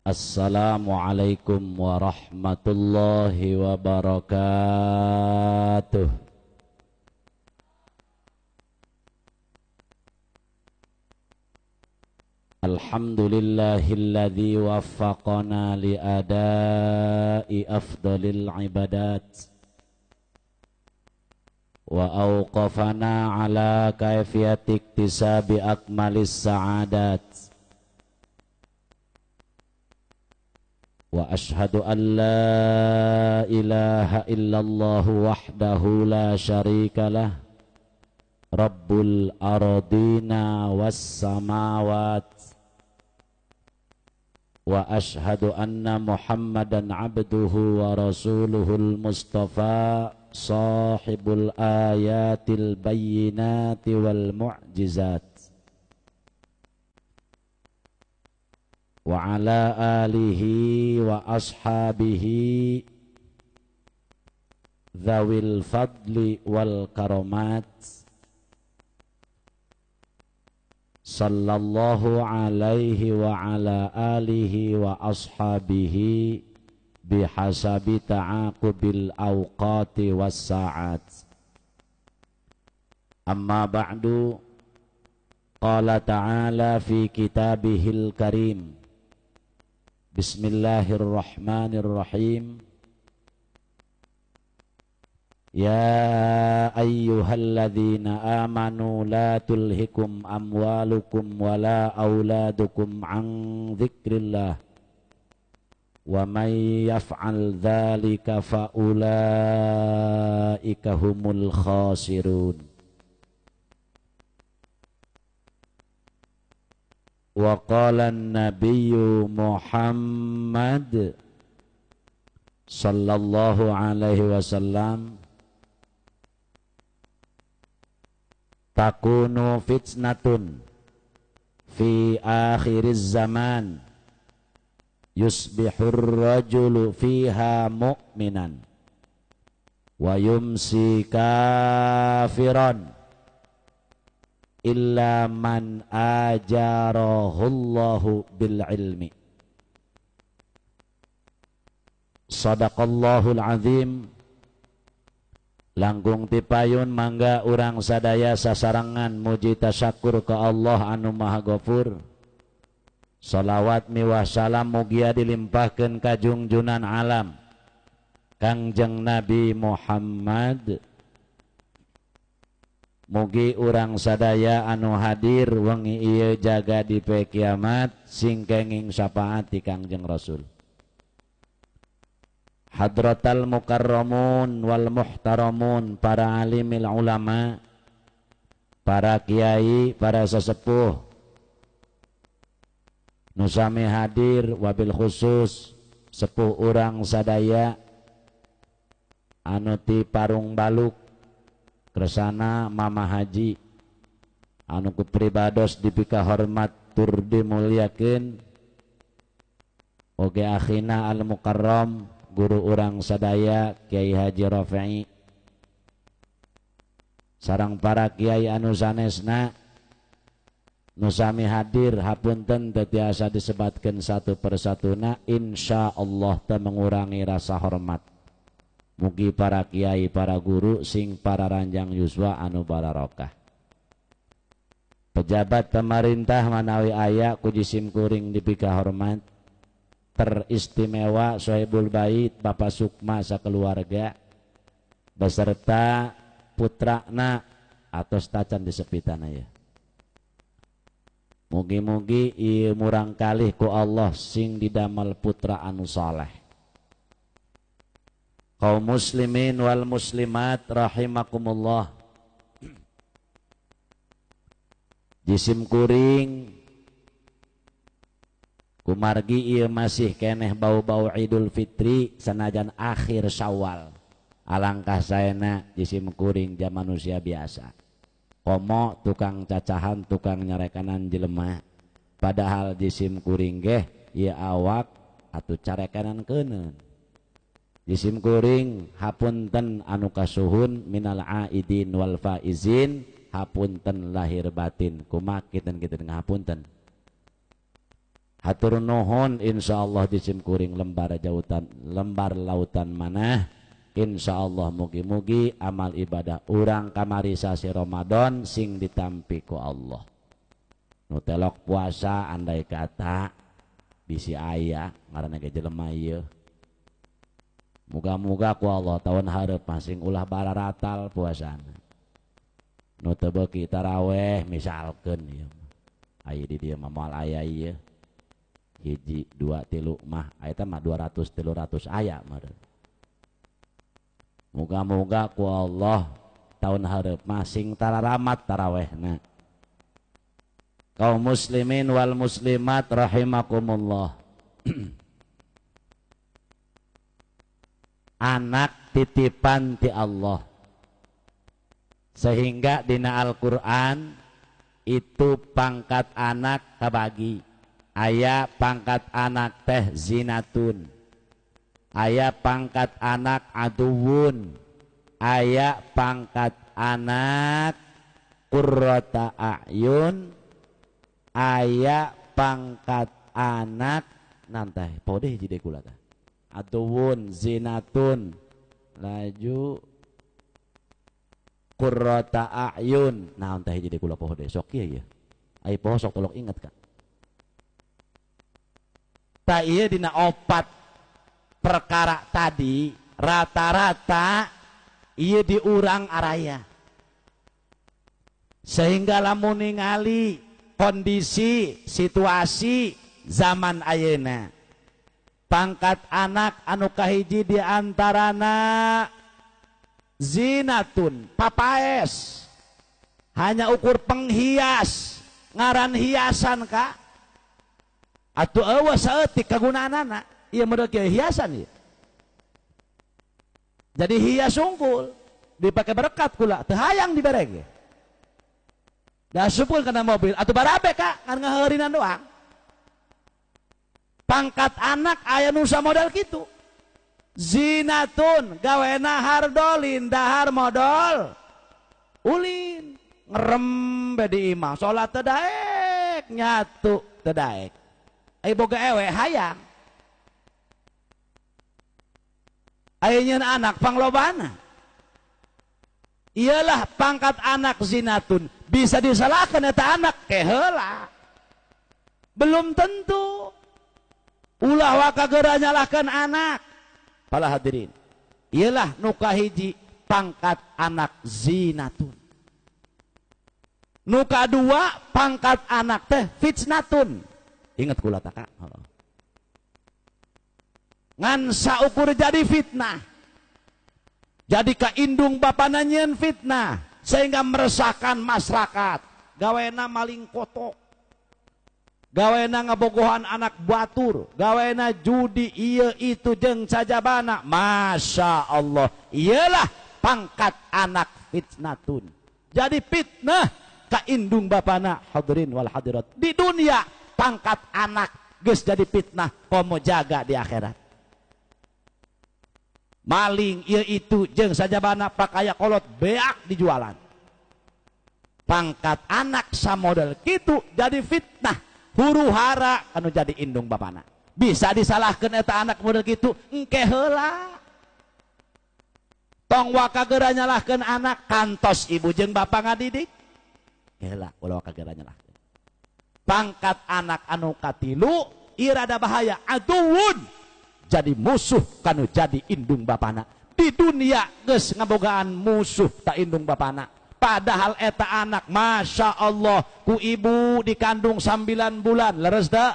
Assalamualaikum warahmatullahi wabarakatuh. Alhamdulillahilladzi waffaqana li adai afdalil ibadat wa awqafana ala kaifiyati iktisabi akmalis sa'adat. Wa ashhadu an la ilaha illallah wahdahu la syarika lah rabbul ardina was samawat. Wa ashhadu anna muhammadan abduhu wa rasuluhul mustafa sahibul ayatil bayyinati wal mu'jizat wa ala alihi wa ashabihi dzawil fadli wal karamat. Sallallahu alaihi wa ala alihi wa ashabihi bihasabi ta'aqubil awqati was sa'at. Amma ba'du. Qala ta'ala fi kitabihil karim. Bismillahirrahmanirrahim. Ya ayyuhalladzina amanu la tulhikum amwalukum wala auladukum an dzikrillah wa may yaf'al dzalika fa ulaika humul khasirun. Wa qala an-nabiyyu Muhammad sallallahu alaihi wasallam takunu fitnatun fi akhiriz zaman yusbihur rajulu fiha mu'minan wa yumsi kafiran illa man ajarahullahu bil ilmi. Sadaqallahul azim. Langkung tipayun mangga urang sadaya sasarangan muji tasyakur ke Allah anu maha gofur. Salawat miwah salam mugia dilimpahkeun ka jungjunan alam Kangjeng Nabi Muhammad. Mugi urang sadaya anu hadir wengi ieu jaga di poe kiamat sing kenging syafaat ti Kangjeng Rasul. Hadratal mukarramun wal muhtaramun, para alimil ulama, para kiai, para sesepuh nu sami hadir, wabil khusus sepuh urang sadaya anu ti Parung Baluk Kresana Mama Haji anu ku pribados dipika hormat tur dimuliakeun. Oge akhina al mukarram guru urang sadaya Kiai Haji Rafi'i sareng para kiai anu sanesna nu sami hadir, hapunten teu tiasa disebatkeun satu persatuna, insyaallah teu mengurangi rasa hormat. Mugi para kiai, para guru sing para ranjang yuswa anu bararokah. Pejabat pemerintah manawi aya ku jisim kuring dipika hormat. Teristimewa Sohibul Bait Bapak Sukma sakeluarga beserta putrana atos tacan disepitana ya. Mugi-mugi ieu murang kalih ku Allah sing didamel putra anu saleh. Kaum muslimin wal muslimat rahimakumullah. Jisim kuring kumargi ieu masih keneh bau-bau Idul Fitri sanajan akhir Syawal. Alangkah saena jisim kuring jam manusia biasa. Komo tukang cacahan, tukang nyarekanan jelema. Padahal jisim kuring geh ieu awak atuh carekanan keuneun. Jisim kuring hapunten anu kasuhun minal aidin wal faizin, hapunten lahir batin kumaha kiten-kiten ngahapunten. Hatur nuhun insyaallah jisim kuring lembar jautan lembar lautan manah. Insyaallah mugi-mugi amal ibadah urang kamari sasi Ramadan sing ditampi ku Allah. Nu telok puasa andai kata bisi aya ngaranna ge jelema ieu. Muga-muga ku Allah tahun hareup masing ulah bararatal puasana. Nu teu beuki taraweh misalkeun ieu. Aya di dieu mah moal aya ieu. Hiji, dua, tilu mah eta mah 200 300 aya meureun. Muga-muga ku Allah tahun hareup masing tararamat tarawehna. Kaum muslimin wal muslimat rahimakumullah. Anak titipan ti Allah. Sehingga dina Al-Qur'an itu pangkat anak kabagi. Aya pangkat anak teh zinatun, aya pangkat anak aduwun, aya pangkat anak qurrata a'yun, aya pangkat anak nanteh podeh hiji deui kula tah. Aduwun, zinatun, laju qurrata a'yun. Naon teh hiji deui kula poho deui sok ieu ieu. Ai poho sok tolong ingat ka. Tak iya dina opat perkara tadi rata-rata iya diurang araya. Sehingga lamun ningali kondisi situasi zaman ayeuna pangkat anak anu kahiji di antarana zinatun papaes, hanya ukur penghias, ngaran hiasan kak. Atuh eueuh saeutik kagunaanana ieu model kieu hiasan ieu. Jadi hias unggul dipake berkat kula teu hayang dibere ge. Da asupkeun kana mobil atuh barabe ka ngan ngaheurinan doang. Pangkat anak aya nu samodel kitu. Zinatun gawena hardolin dahar modol ulin ngerem be di imah salat teu daek nyatu teu daek. Ai boga ewe hayang. Ai nyeun anak panglobana. Iyalah pangkat anak zinatun. Bisa disalahkan eta anak keheula. Belum tentu. Ulah waka geura nyalahkeun anak. Para hadirin. Iyalah nu kahiji pangkat anak zinatun. Nu kadua pangkat anak teh fitnatun. Ingat kula taka. Ngan saukur jadi fitnah. Jadi kaindung bapana nyieun fitnah sehingga meresahkan masyarakat. Gawena maling kotok. Gawena ngabogohan anak batur, gawena judi ieu itu jeung sajabana. Masya Allah. Iyalah pangkat anak fitnatun. Jadi fitnah kaindung bapana hadirin wal hadirat. Di dunia pangkat anak geus jadi fitnah komo jaga di akhirat. Maling ieu itu jeung sajabana pakaya kolot beak dijualan. Pangkat anak samodel kitu jadi fitnah huru hara anu jadi indung bapana. Bisa disalahkeun eta anak model kitu engke heula. Tong waka geura nyalahkeun anak kantos ibu jeung bapa ngadidik. Heula ulah waka geura nyalahkeun. Pangkat anak anu katilu irada bahaya aduwun jadi musuh kanu jadi indung bapana. Di dunia geus ngabogaan musuh tak indung bapana. Padahal eta anak masya Allah ku ibu dikandung 9 bulan leres teu?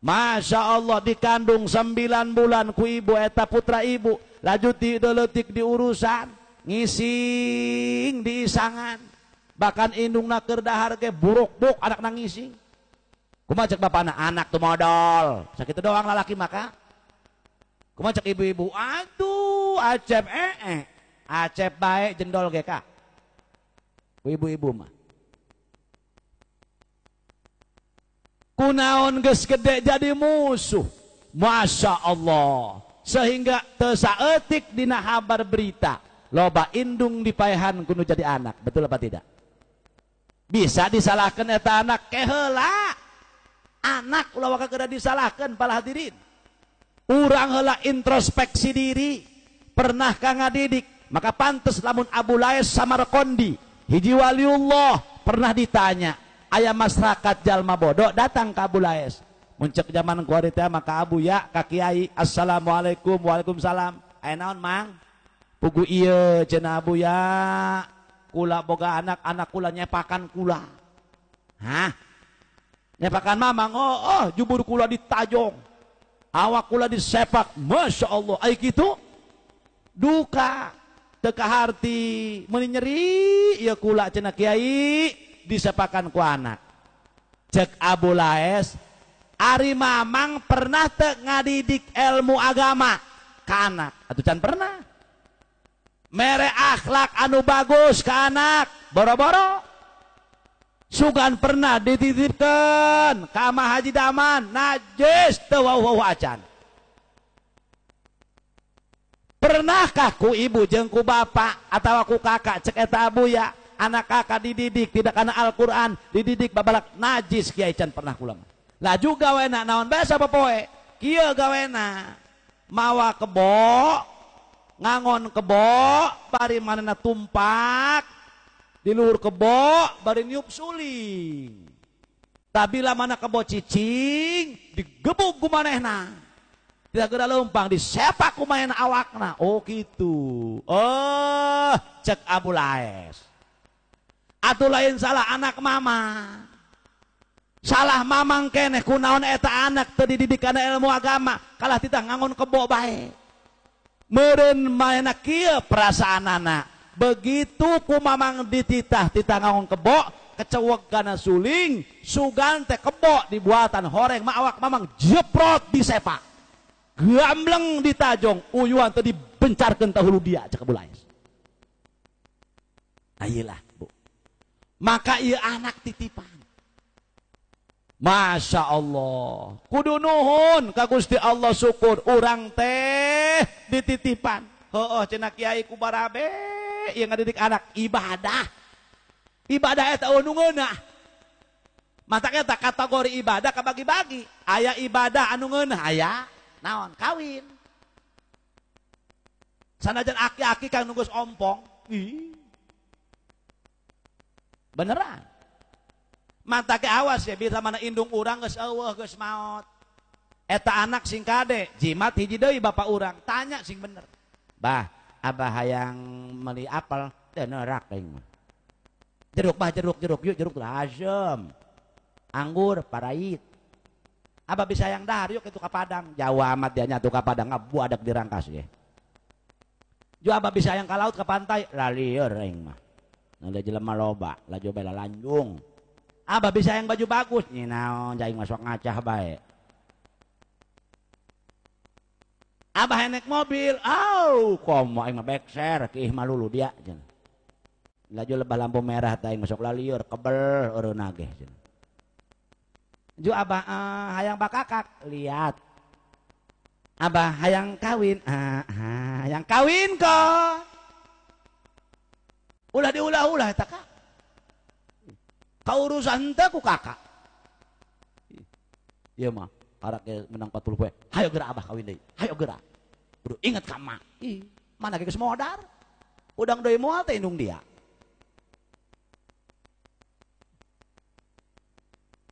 Masya Allah dikandung 9 bulan ku ibu eta putra ibu laju ti leutik diurusan ngising diisangan. Bahkan indungna keur dahar ge buruk-buk anak nangising. Kumaha cek bapana anak tuh modal. Sakitu doang lalaki maka. Kumaha cek ibu-ibu aduh acep acep bae jendol ge ka. Ku ibu-ibu mah. Kunaon geus gede jadi musuh. Masya Allah. Sehingga teu saeutik dina habar berita loba indung dipaehan kudu jadi anak. Betul apa tidak? Bisa disalahkan eta anak keheula. Anak ulah waka geura disalahkeun para hadirin. Urang heula introspeksi diri, pernahkah ngadidik? Maka pantes lamun Abu Lais Samarqandi, hiji waliullah, pernah ditanya, aya masyarakat jalma bodoh datang ke Abu Lais. Muncak zaman kuari teh maka Abu ya ka kiai, assalamualaikum waalaikumsalam. Aya naon mang? Pugu ieu cenah Abu ya, kula boga anak, anak kula nyepakan kula. Hah? Nyepakan mamang, oh, jubur kula ditajong. Awak kula disepak, masya Allah. Ai kitu duka teu kaharti meuni nyeri ieu kula cenah kiai disepakan ku anak. Cek Abu Lais, ari mamang pernah teu ngadidik ilmu agama ka anak? Atuh can pernah. Mere akhlak anu bagus ka anak, boro-boro. Sugan pernah dititipkeun ka Ama Haji Daman, najis teu wauh-wauh acan. Pernahkah ku ibu jeung ku bapak atawa ku kakak cek eta Abu ya, anak kakak dididik tidak kana Al-Qur'an, dididik babalak najis kiai can pernah kula mah. Laju gawena naon bae sapopoe? Kieu gawena. Mawa kebo, ngangon kebo, bari manehna tumpak di luhur kebo, bari niup suling. Tabila mana kebo cicing, digebug ku manehna. Tidak geura leumpang, disepak ku manehna awakna. Oh gitu. Oh, cek Abu Lais. Atuh lain salah anak mama. Salah mamang keneh kunaon eta anak teu dididik kana ilmu agama, kalah titah ngangon kebo bae. Meureun manehna kieu perasaanana. Begitu ku mamang dititah titah ngangon kebo, kecewek kana suling, sugan teh kebo dibuatan horeng mah awak mamang jeprot disepak. Gambleng ditajong, uyuan teh dibencarkeun ta hulu dia cek Abu Lais. Ayelah, Bu. Maka ieu anak titipan. Masya Allah, kudu nuhun ka Gusti Allah syukur urang teh dititipan. Heueuh cenah kiai ku barabe ieu ngadidik anak ibadah. Ibadah eta nu ngeunah. Matak eta kategori ibadah kabagi-bagi. Aya ibadah anu ngeunah, aya naon kawin. Sanajan aki-aki kang nunggus ompong. Ih. Beneran. Mata ke awas ya bila mana indung urang geus eueuh geus maot. Eta anak sing kade jimat hiji deui bapak urang, tanya sing bener. Bah, abah hayang meuli apel teu neurak aing mah. Jeruk bah jeruk jeruk yuk jeruk lazem. Anggur parait. Abah bisa hayang dahar yuk itu ka Padang. Jauh amat dia nyatu ka Padang ngabuadak dirangkas ye. Ju abah bisa hayang ka laut ka pantai lalieur aing mah. Nah jelema loba, laju bae lanjung. Abah bisa yang baju bagus, nyi naon jaing masuk ngacah bae. Abah naik mobil, au komo aing mah bekser kiih malulu dia cenah. Laju lebah lampu merah teh aing masuk lalieur kebel eureun ge cenah. Ju abah hayang bakakak, lihat. Abah hayang kawin, hayang kawin kok. Ulah diulah-ulah eta ka. Kaurusan teh ku kakak. Ieu mah karak menang 40 poe. Hayo geura abah kawin deui. Hayo geura. Kudu inget ka emak. Ih, mana geus modar. Udang deui moal teh indung dia.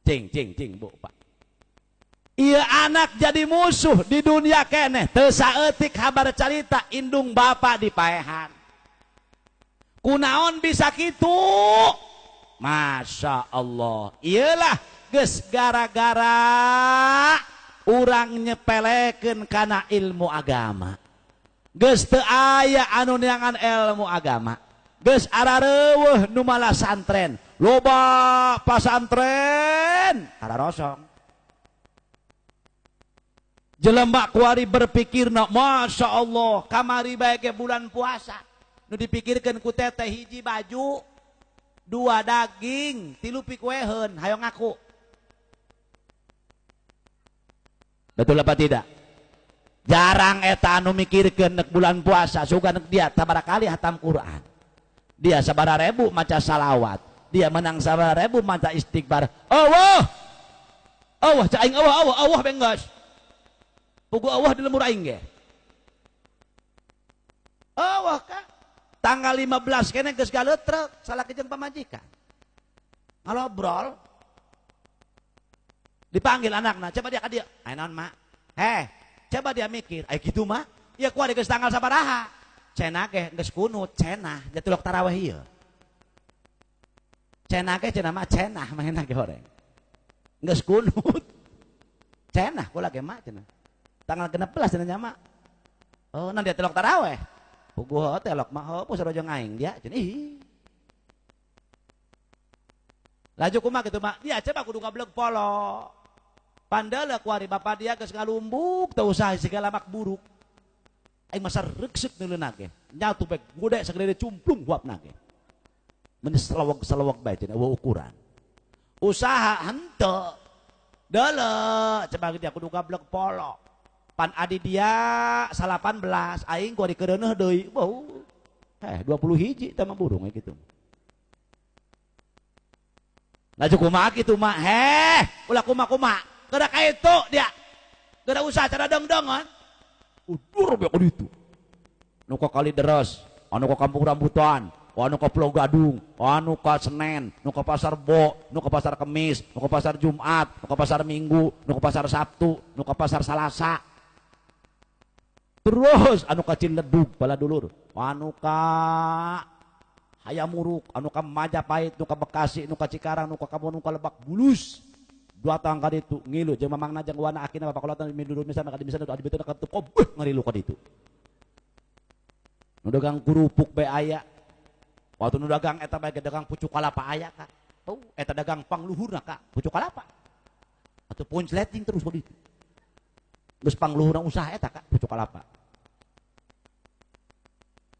Cing cing cing Bu Pak. Ieu anak jadi musuh di dunia keneh. Teu saeutik kabar carita indung bapak dipaehan. Kunaon bisa kitu? Masya Allah, iyalah geus gara-gara urang nyepelekeun kana ilmu agama. Geus teu aya anu neangan ilmu agama. Geus arareuweuh nu malah santren. Loba pasantren ararosong. Jelema kuari berpikirna Masya Allah, kamari bae ge bulan puasa. Nu dipikirkeun ku teteh hiji baju, dua daging, tilu pikueheun, hayo ngaku. Betul apa tidak? Jarang eta anu mikirkeun nek bulan puasa, sugan nek dia sabaraha kali hatam Quran. Dia sabaraha ribu maca salawat, dia menang sabaraha ribu maca istighfar. Allah! Awah cak aing awah awah awah benggas. Pugu awah di lemur aing ge. Awah ka tanggal 15 kene geus galeutrek salah jeung pamajikan. Ngalobrol dipanggil anakna, coba dia ka dieu. Aya naon mak? Heh, coba dia mikir, aya kitu mah? Ieu kuari geus tanggal sabaraha? Cenah ge geus kunut, cenah jatulok tarawih ieu. Cenah ge cenah mah cenah manehna ge horeng. Geus kunut. Cenah kula ge mak cenah. Tanggal 16 cenah nya mak. Oh, nan dia telok tarawih. Puguh telok mah heuh sarojong aing dia cenah. Ih. Laju kumaha kitu mak? Dia coba kudu ngableg polo. Pandele kuari bapa dia geus ngalumbuk teu usah segala mak buruk. Aing masa reksek neuleuna ge. Nyatu bae gede sagede cumplung huapna ge. Mun selewek-selewek bae cenah eueuh ukuran. Usaha henteu. Deule coba dia kudu gablek polo. Pan adi dia 18, aing kuari keureuneuh deui. Bau. 20 hiji teh mah burung kitu. Laju kumaha kitu mah? Heh, ulah kumaha-kumaha. Geura ka itu dia. Geura usaha cara dongdongon. Udur be kitu. Nu ka Kalideres, anu ka Kampung Rambutan, anu ka Pulau Gadung, anu ka Senen, nu ka Pasar Bo, nu ka Pasar Kemis, nu ka Pasar Jumat, nu ka Pasar Minggu, nu ka Pasar Sabtu, nu ka Pasar Salasa. Terus anu ka Ciledug bala dulur, anu ka Hayamuruk, anu ka Majapahit, nu ka Bekasi, nu ka Cikarang, nu ka Kabon, nu ka Lebak Bulus. Dua tang ka ditu ngilu jeung mamangna jeung wana akina bapak kolot midulur misalna ka di misalna adi betul ka kobeuh ngarilu ka ditu. Nu dagang kerupuk bae aya. Waktu nu dagang eta bae dagang pucuk kalapa aya ka. Oh, eta dagang pangluhurna ka, pucuk kalapa. Atuh puncleting terus ka ditu. Geus pangluhurna usaha eta ka, pucuk kalapa.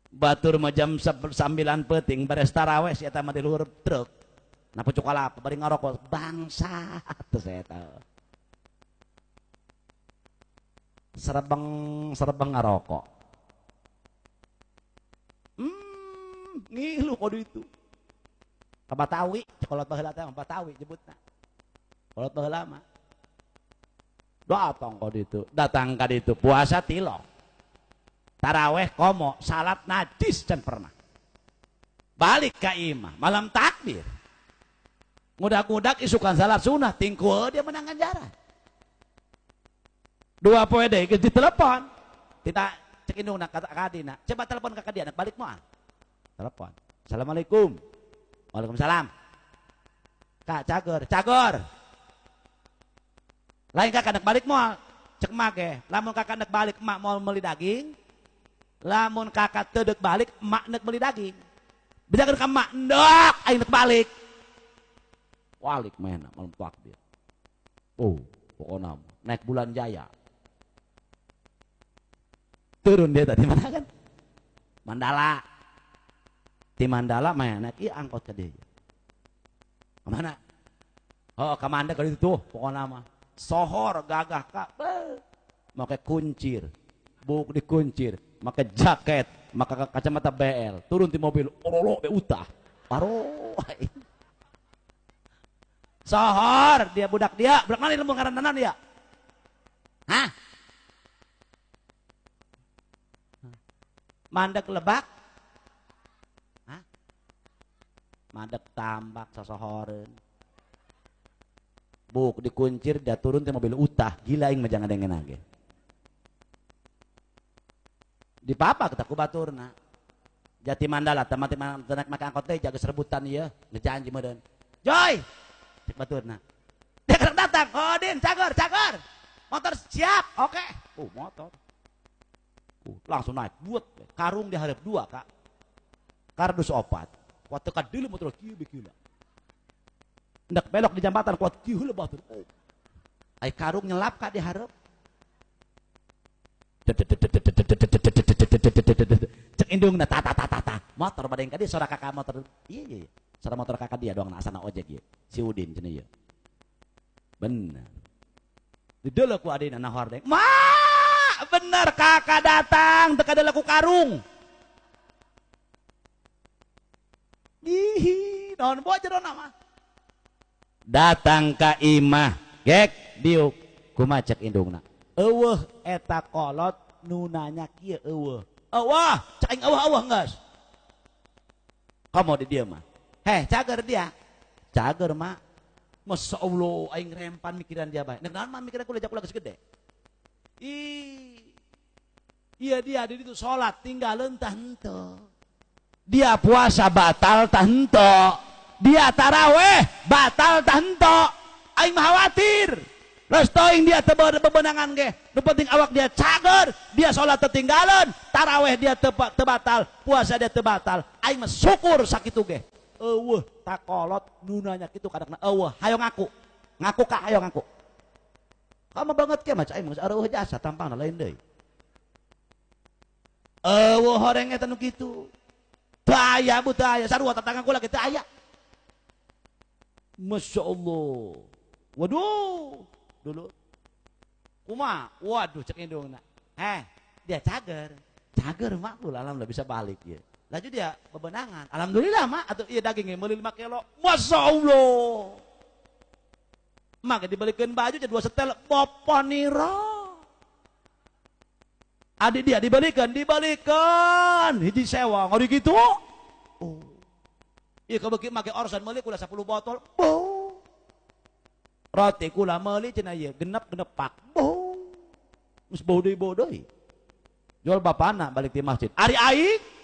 Batur mah jam 9 peuting beres taraweh si eta mah di luhur truk. Nah pucuk kalapa bari ngarokok bangsa teu saya tahu. Serebeng ngarokok. Ngilu kode itu. Ka Batawi, kolot baheula teh Batawi jebutna. Kolot baheula mah. Datang kode itu, datang ka ditu puasa tilok. Taraweh komo, salat najis can pernah. Balik ka imah, malam takbir. Ngudak-ngudak isukan salat sunah, tingkul dia menang ganjaran. Dua poe deui geus ditelepon. Kita cek indungna ka adina. Coba telepon ka dia, balik moal. Telepon. Assalamualaikum. Waalaikumsalam. Kak cager, cager. Lain kakak nek balik moal. Cek mak ge, lamun kakak nek balik mak mau meuli daging. Lamun kakak teu deuk balik mak nek meuli daging. Bejakeun ka mak ndok aing nek balik. Walik mehna malam takbir. Oh, pokona naik Bulan Jaya. Turun dia tadi mana kan? Mandala. Di Mandala mah naik ieu angkot ka dieu. Ka mana? Oh, ka Mandala ka ditu tuh pokona mah. Sohor gagah ka. Make kuncir. Buk dikuncir, make jaket, make kacamata BL, turun di mobil, orolo be utah. Paro. Sohor dia budak dia, budak mana lembur ngaranna dia? Hah? Mandek Lebak? Hah? Mandek tambak sasohoreun. Buk dikuncir dia turun di mobil utah, gila aing mah jangan dengen ge. Di papa kita ku baturna. Jati Mandala teman-teman naik make angkot teh jaga serebutan ieu, ngejanji meureun. Joy! Cek baturna. Dia kerek datang, oh Din, cager, cager. Motor siap, oke. Okay. Oh, motor. Langsung naik, buat karung diharap dua kak. Kardus opat. Kuat teka dulu motor kieu bekieu. Hendak belok di jambatan kuat kieu heula batur. Oh. Ai karung nyelap kak diharap. Cek indungna ta ta ta ta ta. Motor badeng ka dia sora kakak motor. Iya iya. Sora motor kakak dia doang asana ojek ieu. Si Udin cenah ieu. Bener. Dideuleu ku adina na hordeng. Ma, bener kakak datang teu kadeuleu ku karung. Ih, naon boa jerona mah. Datang ka imah, gek. Diuk kumaha cek indungna? Eueuh eta kolot nu nanya kieu eueuh. Eueuh, cek aing eueuh-eueuh geus. Komo di dieu mah. Heh, cager dia. Cager mak. Masya Allah, aing rempan mikiran dia bae. Nek naon mah mikiran kula kula geus gede. Ih. Iya dia di ditu salat tinggal tah henteu. Dia puasa batal tah henteu. Dia taraweh batal tah henteu. Aing mah khawatir. Geus teuing dia teu bebenangan ge. Nu penting awak dia cager, dia salat tetinggalan, taraweh dia teu batal, puasa dia teu batal. Aing mah syukur sakitu ge. Eueuh takolot nu nanya kitu kadakna eueuh hayo ngaku. Ngaku ka hayo ngaku. Kamu banget ke mah aing mah geus eueuh jasa tampangna lain deui. Eueuh horeng eta nu kitu. Teu aya bu teu aya sarua tetangga kula ge teu aya. Masya Allah. Waduh, dulu. Kumaha? Waduh cek indungna. Heh, dia cager. Cager mak lu alhamdulillah bisa balik ieu. Laju dia bebenangan. Alhamdulillah mak atuh ieu daging meuli 5 kilo. Masya Allah. Mak dibelikeun baju jadi 2 setel poponiro. Adik dia dibelikan, dibelikan hiji sewa ngori gitu. Oh. Ieu kabeuki make orson meuli kula 10 botol. Boh. Roti kula meuli cenah ieu genep-genep pak. Boh. Geus bau deui bau deui. Jual bapana balik di masjid. Ari aing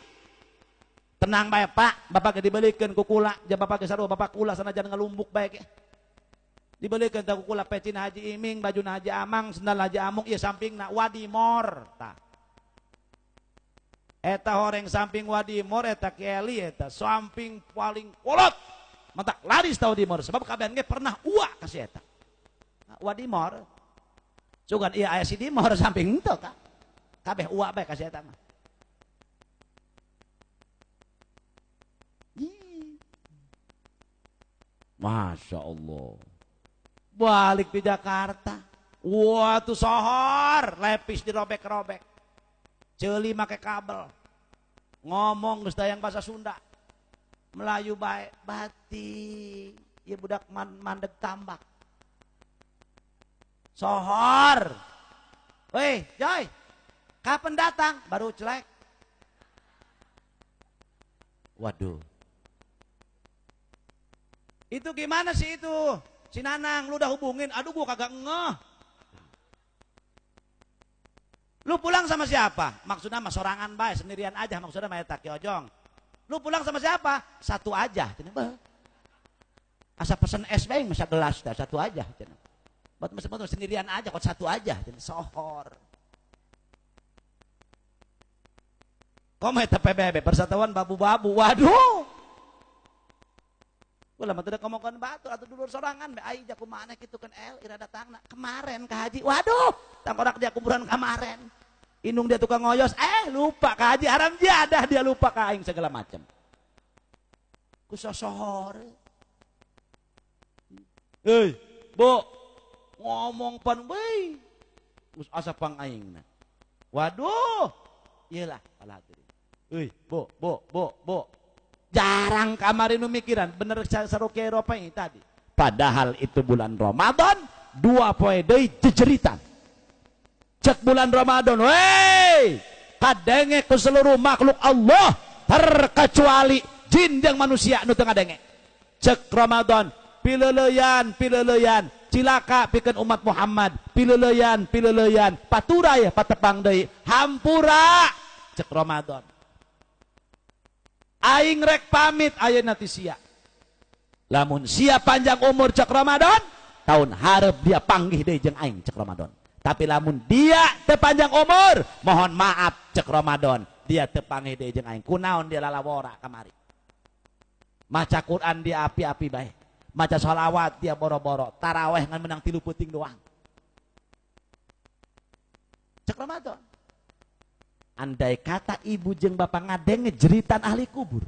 tenang bae Pak, bapak ge dibelikeun ku kula, ja bapak ge sarua bapak kula sanajan ngalumbuk bae ge. Dibelikeun teh ku kula pecina Haji Iming, bajuna Haji Amang, sendal Haji Amung, ieu sampingna Wadimor tah. Eta horeng samping Wadimor eta Kelly eta samping paling kolot. Mantak laris tau Wadimor sebab kabehan ge pernah uak ka si eta. Wadimor. Sugan ieu aya si Dimor samping henteu ka. Kabeh uak bae ka si eta mah. Masya Allah. Balik di Jakarta. Wah tuh sohor, lepis dirobek-robek. Ceuli make kabel. Ngomong geus dayang bahasa Sunda. Melayu bae batik. Ieu budak mandeg tambak. Sohor. Weh, Joy. Kapan datang? Baru celek. Waduh. Itu gimana sih itu? Si Nanang, lu udah hubungin, aduh gua kagak ngeh. Lu pulang sama siapa? Maksudnya mah sorangan bae, sendirian aja maksudnya mah eta Ki Ojong. Lu pulang sama siapa? Satu aja. Cenah beuh. Asa pesen es bae masa gelas dah satu aja cenah. Buat mesen sendirian aja kok satu aja cenah sohor. Komo eta PBB Persatuan Babu-babu. Waduh. Ulah mah teu komokan batur atuh dulur sorangan bae aing jaku maneh kitu kan el ira datangna kemarin ka haji. Waduh, tangkorak dia kuburan kemarin. Indung dia tukang ngoyos, lupa ka haji haram jadah dia lupa ka aing segala macam. Ku sosohor. Hei, Bu, ngomong pan bae. Geus asa pang aingna. Waduh, iyalah pala hadirin. Hei, Bu, Bu, Bu, Bu. Jarang kamari nu mikiran bener saru Kiai Ropai tadi. Padahal itu bulan Ramadan, 2 poe deui jejeritan. Cek bulan Ramadan, wey, kadenge ku seluruh makhluk Allah terkecuali jin jeung manusia nu teu ngadenge. Cek Ramadan, pileuleyan, pileuleyan, cilaka pikeun umat Muhammad, pileuleyan, pileuleyan, paturay patepang deui, hampura cek Ramadan. Aing rek pamit ayeuna ti sia. Lamun sia panjang umur cek Ramadan, tahun hareup dia panggih deui jeung aing cek Ramadan. Tapi lamun dia teu panjang umur, mohon maaf cek Ramadan, dia teu panggih deui jeung aing. Kunaon dia lalawora kamari. Maca Quran dia api-api bae. Maca sholawat dia boro-boro. Taraweh ngan menang 3 peuting doang. Cek Ramadan. Andai kata ibu jeung bapak ngadenge jeritan ahli kubur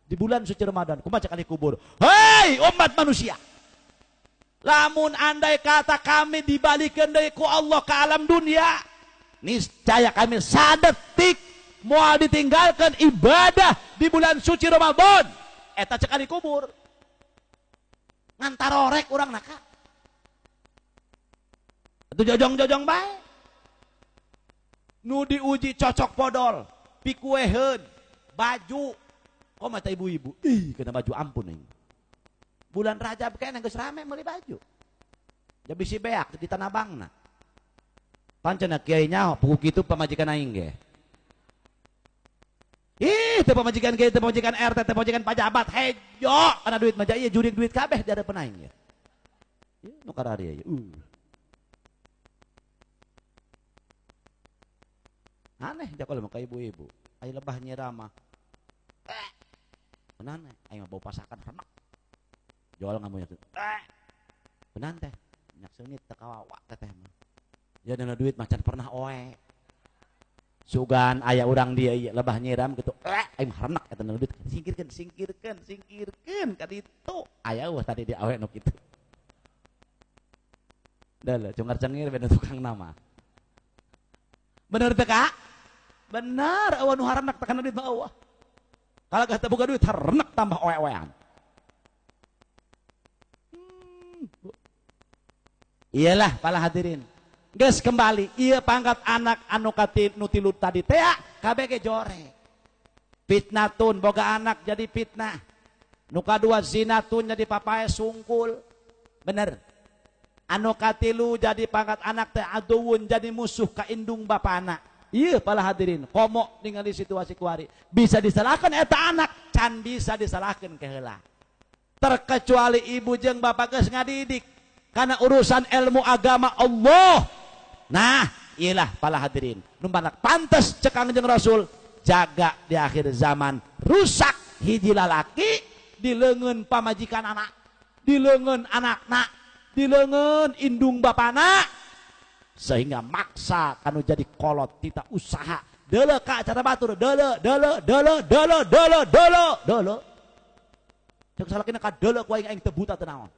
di bulan suci Ramadan, kumaha cek ahli kubur? Hei umat manusia, lamun andai kata kami dibalikeun deui ku Allah ke alam dunia, niscaya kami sadetik moal ditinggalkan ibadah di bulan suci Ramadan. Eta cek ahli kubur. Ngan tarorek urang naka. Itu jojong-jojong bae. Nu diuji cocok podol, pikueheun, baju. Kok mata ibu-ibu, ih kena baju ampun aing. Bulan Rajab kayaknya geus rame meuli baju. Ja bisi beak di Tanah Abangna. Pancen kiai nyaho puku kitu pamajikan aing ge. Ih, teu pamajikan kiai, teu pamajikan RT, teu pamajikan pajabat, hejo kana duit mah ieu jurig duit kabeh di hareupeun aing ge. Ieu nu kararieu ieu. Aneh jakola mah ka ibu-ibu. Aya lebah nyiram mah. Benan aing mah bau pasakan remek. Jual ngamunya tuh. Benan teh, minyak seungit teu kawawa teteh mah. Ya dana duit macan pernah oe. Sugan aya urang dia ieu lebah nyiram gitu. Aing mah remek eta dana duit. Singkirkeun, singkirkeun, singkirkeun ka ditu. Aya eueuh tadi di awe nu kitu. Dah cungar-cengir beda tukang nama. Bener teh Kak? Bener, eueuh nu harenek teh kana duit mah eueuh. Kalau gak boga duit harenek tambah oe-oean. Iyalah para hadirin. Geus kembali, ieu pangkat anak anu nu tilu tadi teh kabeh ge jore. Fitnatun boga anak jadi fitnah. Nu kadua zinatun jadi papae sungkul. Bener. Anu katilu jadi pangkat anak teh aduwun jadi musuh ka indung bapana. Iya para hadirin, komo ningali situasi kuari. Bisa disalahkan eta anak, can bisa disalahkan keheula. Terkecuali ibu jeung bapak geus ngadidik karena urusan ilmu agama Allah. Nah, iyalah para hadirin. Nu matak pantes cek Kangjeng Rasul, jaga di akhir zaman rusak hiji lalaki di leungeun pamajikan anak, di leungeun anakna, di leungeun indung bapana. Sehingga maksa kanu jadi kolot tita usaha deuleu ka acara batur deuleu deuleu deuleu deuleu deuleu deuleu deuleu cek salakina ka deuleu ku aing aing teu buta teu naon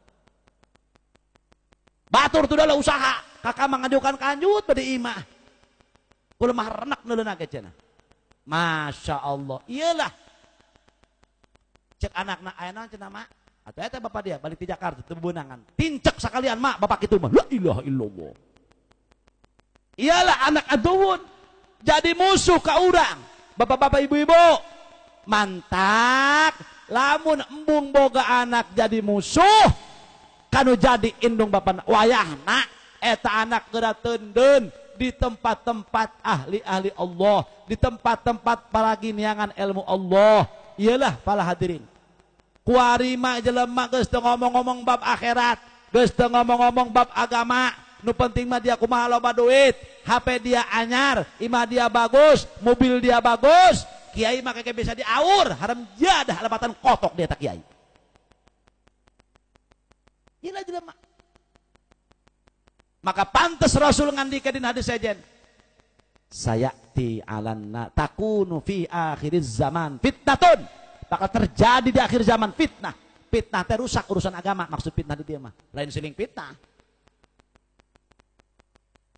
batur tu deuleu usaha kakak mangajukan kanjut bade imah kulo mah renek neuleuna ge cenah. Masya Allah, iyalah cek anakna aya naon cenah mak atuh eta bapak dia balik ti Jakarta teu beunangan tincek sakalian mak bapak kitu mah la ilaha illallah. Iyalah anak aduwun jadi musuh ka urang. Bapak-bapak ibu-ibu mantak lamun embung boga anak jadi musuh kanu jadi indung bapak wayahna eta anak geura teundeun di tempat-tempat ahli-ahli Allah, di tempat-tempat paraginiangan ilmu Allah. Iyalah para hadirin. Kuari mah jelema geus teu ngomong-ngomong bab akhirat, geus teu ngomong-ngomong bab agama. Nu penting mah dia kumaha loba duit, HP dia anyar, imah dia bagus, mobil dia bagus, kiai mah kakek bisa diaur, haram jadah lepatan kotok dia tak kiai. Iyalah jelema. Maka pantes Rasul ngandika dina hadis sejen. Sayati alanna takunu fi akhiriz zaman fitnatun. Bakal terjadi di akhir zaman fitnah. Fitnah teh rusak urusan agama, maksud fitnah di dia mah. Lain siling fitnah.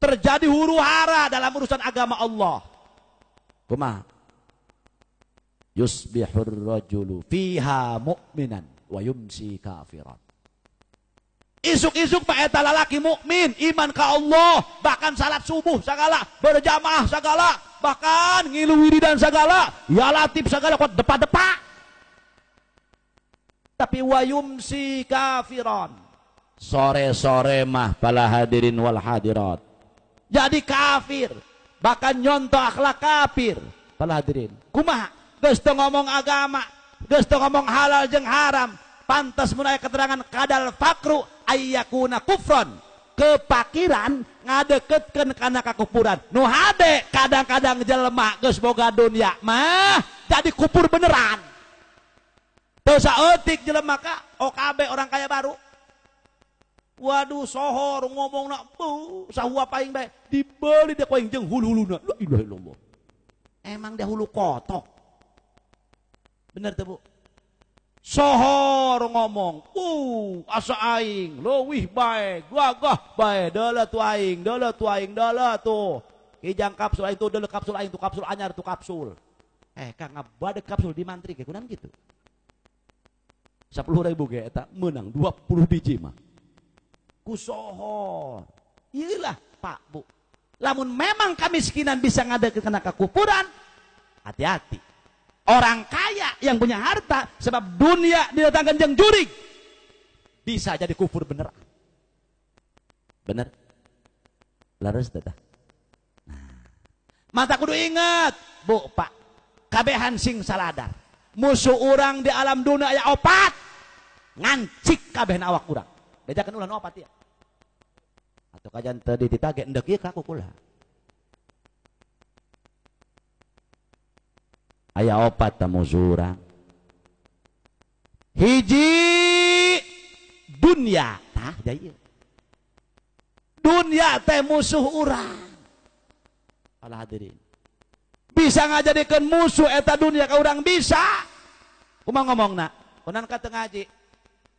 Terjadi huru hara dalam urusan agama Allah. Kumaha? Yusbihur rajulu fiha mu'minan wa yumsi kafiran. Isuk-isuk pak eta lalaki mukmin, iman ka Allah, bahkan salat subuh segala, berjamaah segala, bahkan ngilu wiridan segala, ya latif segala, kok depa-depa. Tapi wa yumsi kafiran. Sore-sore mah para hadirin wal hadirat. Jadi kafir, bahkan nyontoh akhlak kafir. Para hadirin, kumaha? Geus teu ngomong agama, geus teu ngomong halal jeung haram, pantas mun aya keterangan kadal fakru ayyakuna kufron. Kepakiran ngadeketkeun kana kakufuran. Nu hade kadang-kadang jelema geus boga dunya mah jadi kupur beneran. Teu saeutik jelema ka OKB orang kaya baru. Waduh sohor ngomongna beuh sahua paing bae dibeli dia ku aing jeung hulu-huluna. La ilaha illallah. Emang dia hulu kotok. Bener teu Bu? Sohor ngomong, asa aing leuwih bae, gagah bae, deuleu tu aing, deuleu tu aing, deuleu tuh. Kijang kapsul aing tuh, deuleu kapsul aing tuh, kapsul anyar tuh kapsul. Kang ngabadeg kapsul di mantri ge kunaon kitu? 10.000 ge eta meunang 20 biji mah. Ku sohor. Iyalah Pak, Bu. Lamun memang kemiskinan bisa ngadeukeukeun kana kekufuran, hati-hati. Orang kaya yang punya harta sebab dunia didatangkan jeung jurig bisa jadi kufur beneran. Bener? Laras teh. Nah. Mata kudu ingat, Bu, Pak. Kabehan sing saladar. Musuh urang di alam dunia aya opat. Ngancik kabehan awak urang. Bejakeun ulah nu opat ieu. Atau kajian tadi ditage endek ieu ka kukula. Aya opat musuh urang. Hiji dunia, tah ieu. Dunia teh musuh urang. Para hadirin. Bisa ngajadikeun musuh eta dunia ka urang bisa. Kumaha ngomongna? Kunan ka teu ngaji.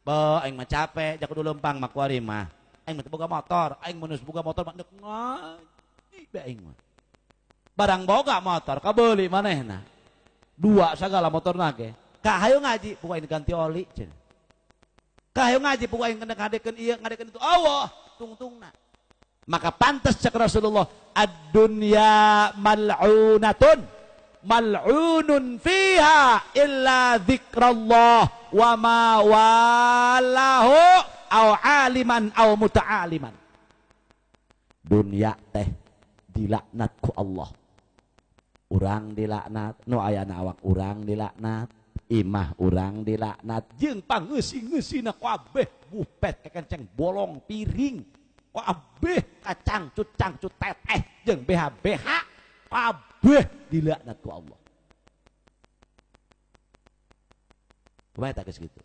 Be aing mah capek, ja kudu leumpang mah kuari mah. Aing mah teu boga motor, aing mun geus boga motor mah deuk ngaji be aing mah. Barang boga motor kabeuli manehna. Dua sagala motorna ge. Ka hayu ngaji, puguh aing ganti oli cenah. Ka hayu ngaji puguh aing ngadekeun ieu, ngadekeun itu. Allah, tungtungna. Maka pantas cek Rasulullah, ad-dunya mal'unatun mal'unun fiha illa dzikrallah wa ma walahu aw aliman aw muta'aliman. Dunia teh dilaknat ku Allah. Urang dilaknat, nu ayana awak urang dilaknat, imah urang dilaknat, jeung pangeusi-eusina kabeh bupet kekenceng bolong piring, kabeh kacangcut-cangcut teteh jeung BH-BH kabeh dilaknat ku Allah. Kumaha eta geus kitu?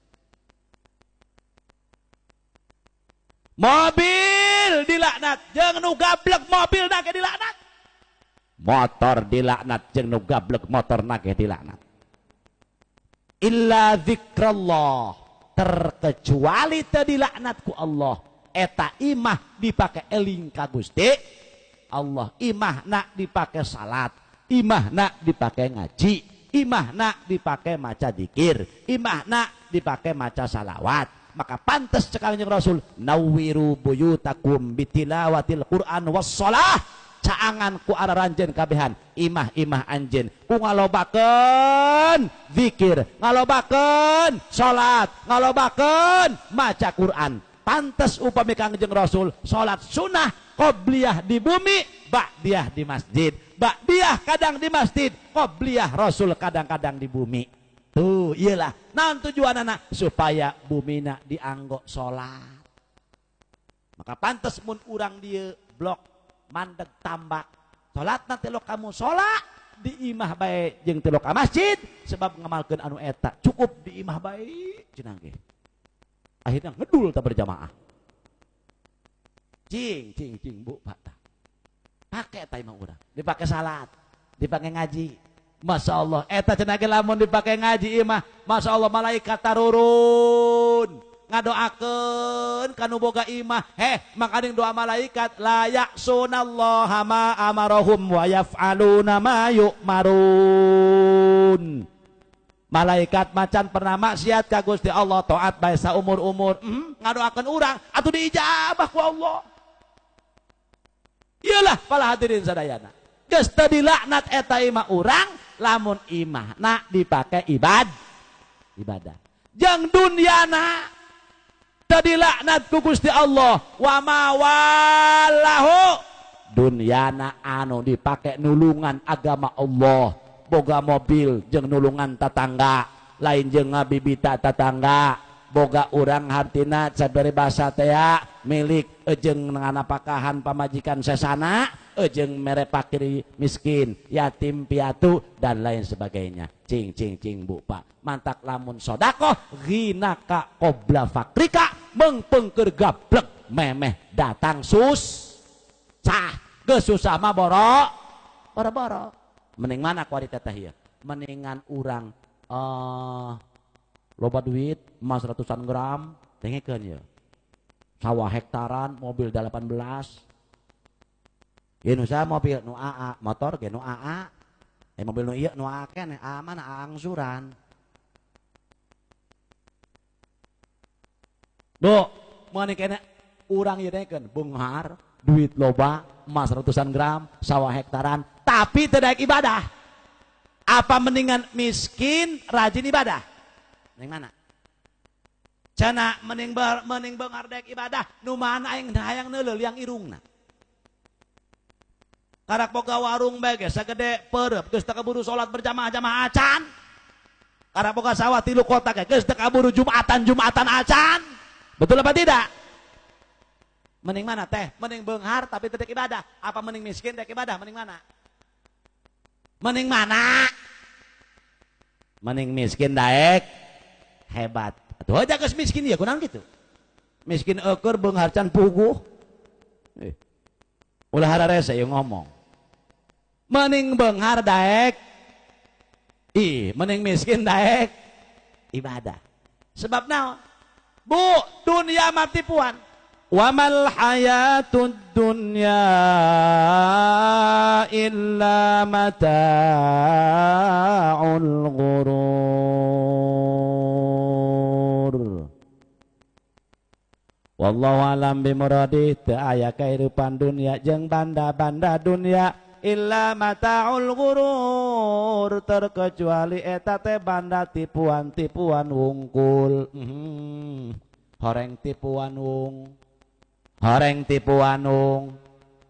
Mobil dilaknat jeung nu gablek mobilna ge dilaknat. Motor dilaknat jeung nu gablek motorna ge dilaknat. Illa dzikrallah, terkecuali teu dilaknat ku Allah. Eta imah dipake eling ka Gusti Allah, imahna dipake salat, imahna dipake ngaji, imahna dipake maca dikir, imahna dipake maca salawat. Maka pantes cek Kanjeng Rasul, nawiru buyutakum bitilawatil Quran was shalah. Caangan ku araranjeun kabehan imah-imah anjeun ku ngalobakeun zikir, ngalobakeun salat, ngalobakeun maca Quran. Pantes upami Kangjeng Rasul salat sunnah qobliyah di bumi, ba'diyah di masjid. Ba'diyah kadang di masjid, qobliyah Rasul kadang-kadang di bumi. Tuh, iyalah. Naon tujuanana? Supaya bumina dianggo salat. Maka pantes mun urang dieu blok mandeg tambak salatna teh kamu salat di imah bae jeung teh ka masjid sebab ngamalkeun anu eta cukup di imah bae cenah ge. Akhirnya ngedul tak berjamaah. Cing cing cing Bu Pak tah. Pake eta imah urang, dipake salat, dipake ngaji. Masya Allah, eta cenah ge lamun dipake ngaji imah, Masya Allah malaikat tarurun ngadoakeun kanu boga imah. Heh, makaning doa malaikat la ya'sunallaha ma amarahum wa yaf'aluna ma yu'marun. Malaikat macan pernah maksiat ka Gusti Allah, taat bae saumur-umur. Ngadoakeun urang atuh diijabah ku Allah. Iyalah para hadirin sadayana. Geus teu dilaknat eta imah urang lamun imahna dipake ibadah. Jeung dunyana teu dilaknat ku Gusti Allah wa ma wallahu. Dunyana anu dipake nulungan agama Allah, boga mobil jeung nulungan tatangga, lain jeung ngabibita tatangga, boga urang hartina sabere basa tea milik jeung nganapakahan pamajikan sesana, jeung mere fakir miskin, yatim piatu dan lain sebagainya. Cing cing cing Bu Pak, mantak lamun sodakoh ghinaka qobla fakrika, mengpengker gablek memeh datang sus cah geus susah mah boro boro-boro. Mending mana kuari teteh ieu? Mendingan urang loba duit emas ratusan gram, dengekeun ieu. Sawah hektaran, mobil 18. Ieu nu saha mobil nu AA, motor ge nu AA. Mobil nu ieu nu AA keneh, AA mana AA angsuran. Bu, mun keneh urang ieu dengekeun beunghar, Duit loba, emas ratusan gram, sawah hektaran, tapi teu daek ibadah. Apa mendingan miskin rajin ibadah? Mending mana? Cenah mending mending beunghar daek ibadah, nu mana aing hayang neuleuh liang irungna. Karak boga warung bae ge sagede peureup geus teu kaburu salat berjamaah-jamaah acan. Karak boga sawah 3 kotak ge geus teu kaburu Jumatan-Jumatan acan. Betul apa tidak? Mending mana teh? Mending beunghar tapi teu daek ibadah. Apa mending miskin daek ibadah? Mending mana? Mending mana? Mending miskin daek hebat. Atuh aja geus miskin ya kunaon kitu? Miskin eueur beunghar can puguh. Ulah hararese ieu ngomong. Mending beunghar daek ih, mending miskin daek ibadah. Sebab naon? Bu, dunia mah tipuan. Wa mal hayatud dunya illa mataul ghurur. Wallahu alam bimuradi, teu aya kahirupan dunia jeung banda-banda dunia illa mataul ghurur, terkecuali eta teh banda tipuan-tipuan wungkul. Horeng tipuan wung. Horeng tipuan wung.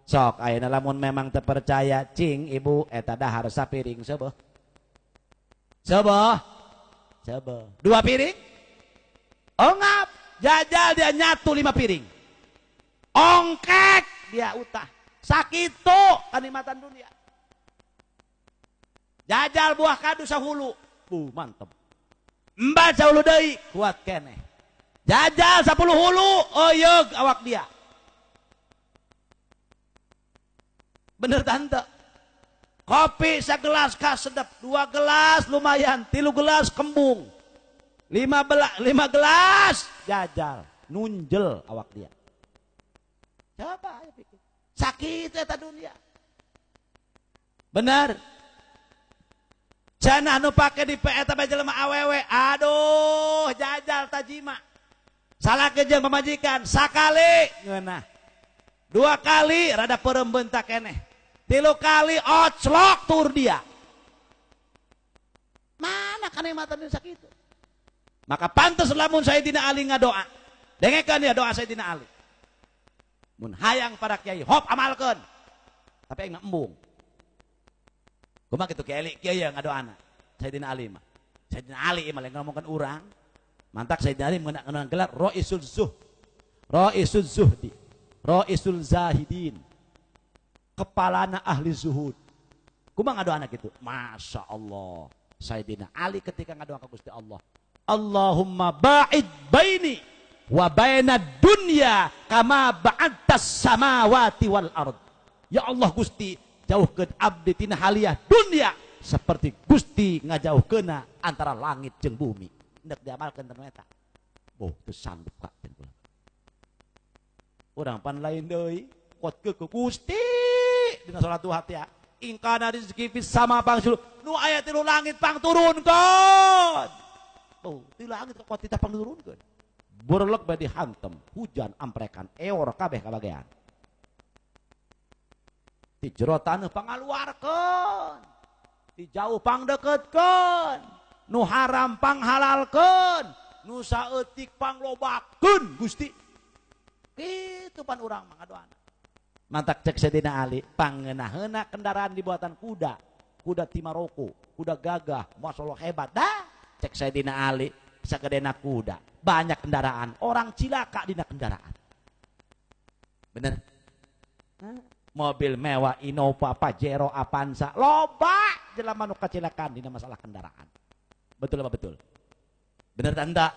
Sok ayeuna lamun memang teu percaya cing ibu eta dahar sapiring seueuh. Seueuh. Seueuh. 2 piring? Ongap. Jajal dia nyatu 5 piring. Ongkek dia utah. Sakitu kanikmatan dunia. Jajal buah kadu sahulu. Mantep. Embat sahulu deui kuat keneh. Jajal 10 hulu oyog awak dia. Bener tante. Kopi segelas kasedep, 2 gelas lumayan, 3 gelas kembung. 5 gelas jajal, nunjel awak dia. Coba ayo pikir. Sakit eta dunia. Bener. Cenah nu pake di eta bae jelema awewe, aduh jajal tajima. Salah jeung pamajikan sakali ngeunah. 2 kali rada peureum bentak keneh. 3 kali oclok tur dia. Mana kanikmatan sakitu? Maka pantes lamun Sayyidina Ali ngadoa. Dengekeun ya doa Sayyidina Ali. Mun hayang para kiai hop amalkeun. Tapi aing mah embung. Kumaha kitu kiai kiai ngadoana? Sayyidina Ali mah. Sayyidina Ali mah lain ngomongkeun urang. Mantak Sayyidina Ali mengenang gelar Raisul Zuhd. Raisul Zuhdi. Raisul Zahidin. Kepalana ahli zuhud. Kumaha ngadoana kitu? Masya Allah. Sayyidina Ali ketika ngadoa ka Gusti Allah. Allahumma ba'id baini wa baina dunya kama ba'adtas samawati wal ard. Ya Allah Gusti, jauhkeun abdi tina haliah dunya seperti Gusti ngajauhkeunna antara langit jeung bumi. Hendak diamalkeun teu eta. Boh, teu sanggup ka kula. Urang pan lain deui, kuat ke Gusti dina salat duha teh. Ingkana rezeki fis sama pangsul, nu aya ti langit pang turunkeun. Oh, ti langit kok titah pang turunkeun. Borlek bae dihantem, hujan amprekan, eor kabeh kabagean. Ti jero taneuh pangaluarkeun. Ti jauh pangdeukeutkeun. Nu haram panghalalkeun, nu saeutik panglobakeun Gusti. Kitu pan urang mah ngadoana. Mantak cek Sayyidina Ali, pangeunahna kendaraan dibuatan kuda, kuda ti Maroko, kuda gagah, masyaallah hebat dah. Cek Sayyidina Ali, sagedena kuda, banyak kendaraan, orang cilaka dina kendaraan. Bener? Mobil mewah, Innova, Pajero, Avanza, loba jelema nu kacilakaan dina masalah kendaraan. Betul apa betul? Bener tanda?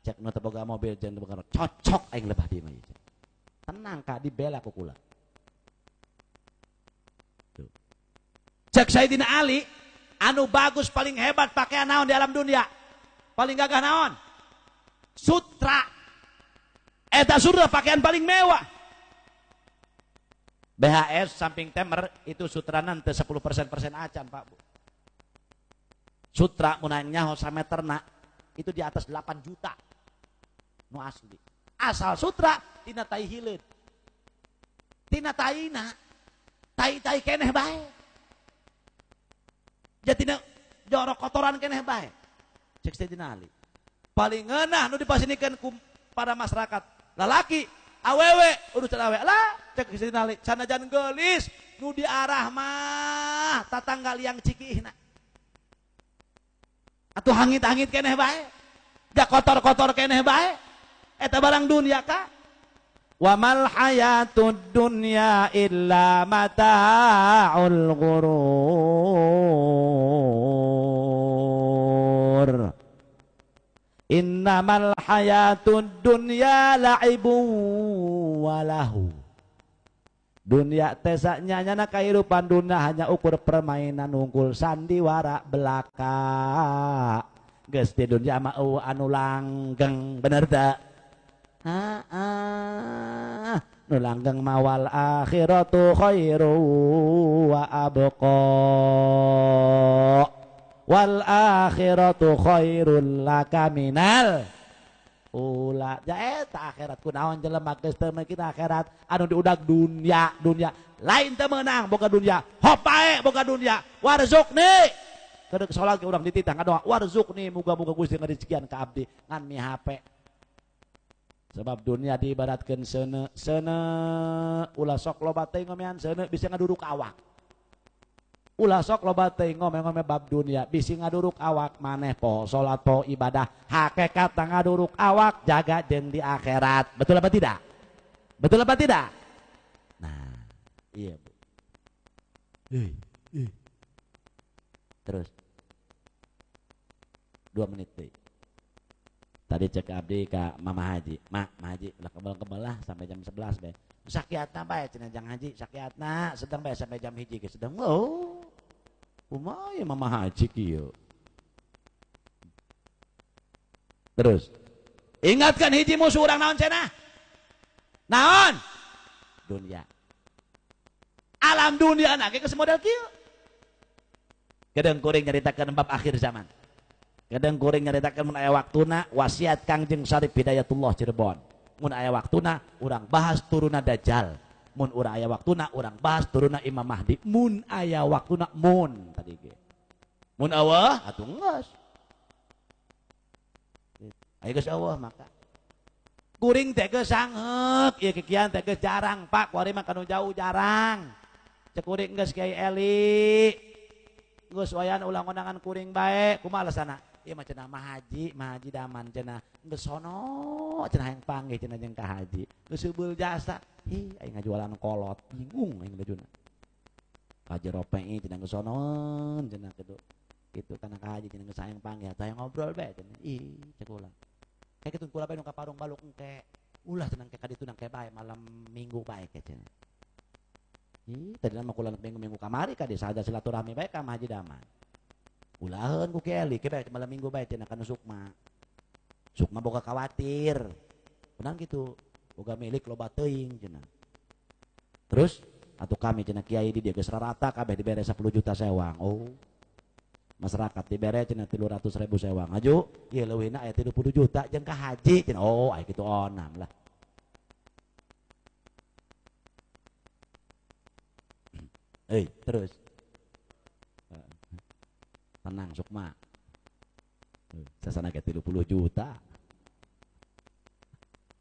Cek nu teu boga mobil jeung teu boga cocok aing lebah di mah. Tenang kak, dibela ku kula. Tuh. Cek Sayyidina Ali, anu bagus paling hebat pakaian naon di alam dunia? Paling gagah naon? Sutra. Eta sutra pakaian paling mewah. BHS samping temer itu sutrana teu 10% acan Pak Bu. Sutra mun nyaho sameterna itu di atas 8 juta. Nu asli. Asal sutra tina tai hileud. Tina taina tai-tai keneh bae. Jatina jorok kotoran keneh bae. Cek Sayyidina Ali. Paling ngeunah nu dipasinikeun ku para masyarakat. Lalaki awewe urusan awewe lah cek Sayyidina Ali sanajan geulis nu diarah mah tatangga liang cikihna. Atuh hangit-hangit keneh bae. Ja kotor-kotor keneh bae. Eta barang dunia ka. Wa mal hayatud dunya illa mata'ul ghurur. Innamal hayatud dunya la'ibun wa lahu. Dunia teh sanyana kehidupan dunia hanya ukur permainan unggul sandiwara belaka. Geus di dunia mah eueuh anu langgeng, bener teu? Heeh. Nu langgeng mah wal akhiratu khairu wa abqa. Wal akhiratu khairul laka minal ula. Ja eta akhirat kunaon jelema geus teu meunang akhirat anu diudag dunia, dunia lain teu meunang boga dunia. Hop bae boga dunia. Warzuqni. Kedek salat ke urang dititah ngadoa warzuqni muga-muga Gusti ngarezekian ka abdi ngan mi HP. Sebab dunia diibaratkeun seuneu, seuneu ulah sok loba teuing ngomean seuneu bisa ngaduruk awak. Ulah sok loba teuing ngome-ngome bab dunia bisi ngaduruk awak maneh po salat po ibadah hakikat ngaduruk awak jaga jeung di akhirat. Betul apa tidak? Betul apa tidak? Nah, iya Bu. Terus 2 menit deh. Tadi cek abdi ka Mama Haji, "Mak, Ma Haji, ulah kebel-kebel lah sampai jam 11 bae." Sakiatna bae cenah Jang Haji, sakiatna sedang bae sampai jam 1 ge sedang. Oh. Kumaha ya Mama Haji kieu. Terus ingatkan hiji musuh urang naon cenah? Naon? Dunia. Alam dunia na ge geus model kieu. Gedeng kuring nyaritakeun bab akhir zaman. Kadang kuring nyaritakeun mun aya waktuna wasiat Kangjeng Syarif Hidayatullah Cirebon. Mun aya waktuna urang bahas turuna Dajjal. Mun urang aya waktuna urang bahas turuna Imam Mahdi. Mun aya waktuna mun tadi ge. Mun awah atuh geus. Aya geus awah maka. Kuring teh geus sangheuk, ieu kikian teh geus jarang Pak, kuari mah kanu jauh jarang. Cek kuring geus Kiai Eli. Geus wayan ulah ngondangan kuring bae, kumaha alasanna? Ieu mah cenah Mah Haji Daman cenah geus sono cenah hayang panggih cenah jeung ka haji. Geus seubeul jasa. Hi aing ngajualan kolot, bingung aing lajuna. Ka jero PI cenah geus sonoeun cenah kitu. Kitu kana ka haji cenah geus hayang panggih atuh hayang ngobrol bae cenah. Ih cek ulah. Kayak kitu kula bae nu ka Parung Baluk engke. Ulah cenah engke ka ditu nang ke bae malam Minggu bae ke cenah. Ih, tadi mah kula minggu-minggu kamari ka desa ada silaturahmi bae ka Haji Daman. Ulaheun ku Ki Eli, ke bae malam Minggu bae cenah kana Sukma. Sukma boga khawatir. Kunaon kitu? Boga milik loba teuing cenah. Terus atuh kami cenah kiai di dieu geus rarata kabeh dibere 10 juta sewang. Oh. Masyarakat dibere cenah 300.000 sewang. Aju, ieu leuwihna aya 30 juta jeung ka haji cenah. Oh, aya kitu onam lah. Terus tenang Sukma, sasana ke 30 juta.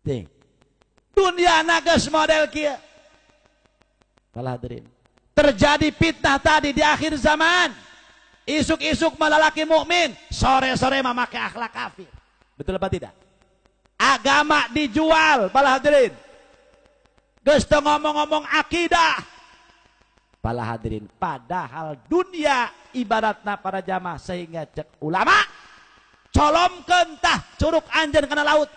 Ting, dunia geus model kieu. Kalah hadirin, terjadi fitnah tadi di akhir zaman. Isuk-isuk malalaki mukmin, sore-sore memakai akhlak kafir. Betul apa tidak? Agama dijual, para hadirin. Geus teu ngomong-ngomong akidah. Para hadirin, padahal dunia ibaratna para jamaah sehingga cek ulama colomkeun tah curug anjeun kana laut.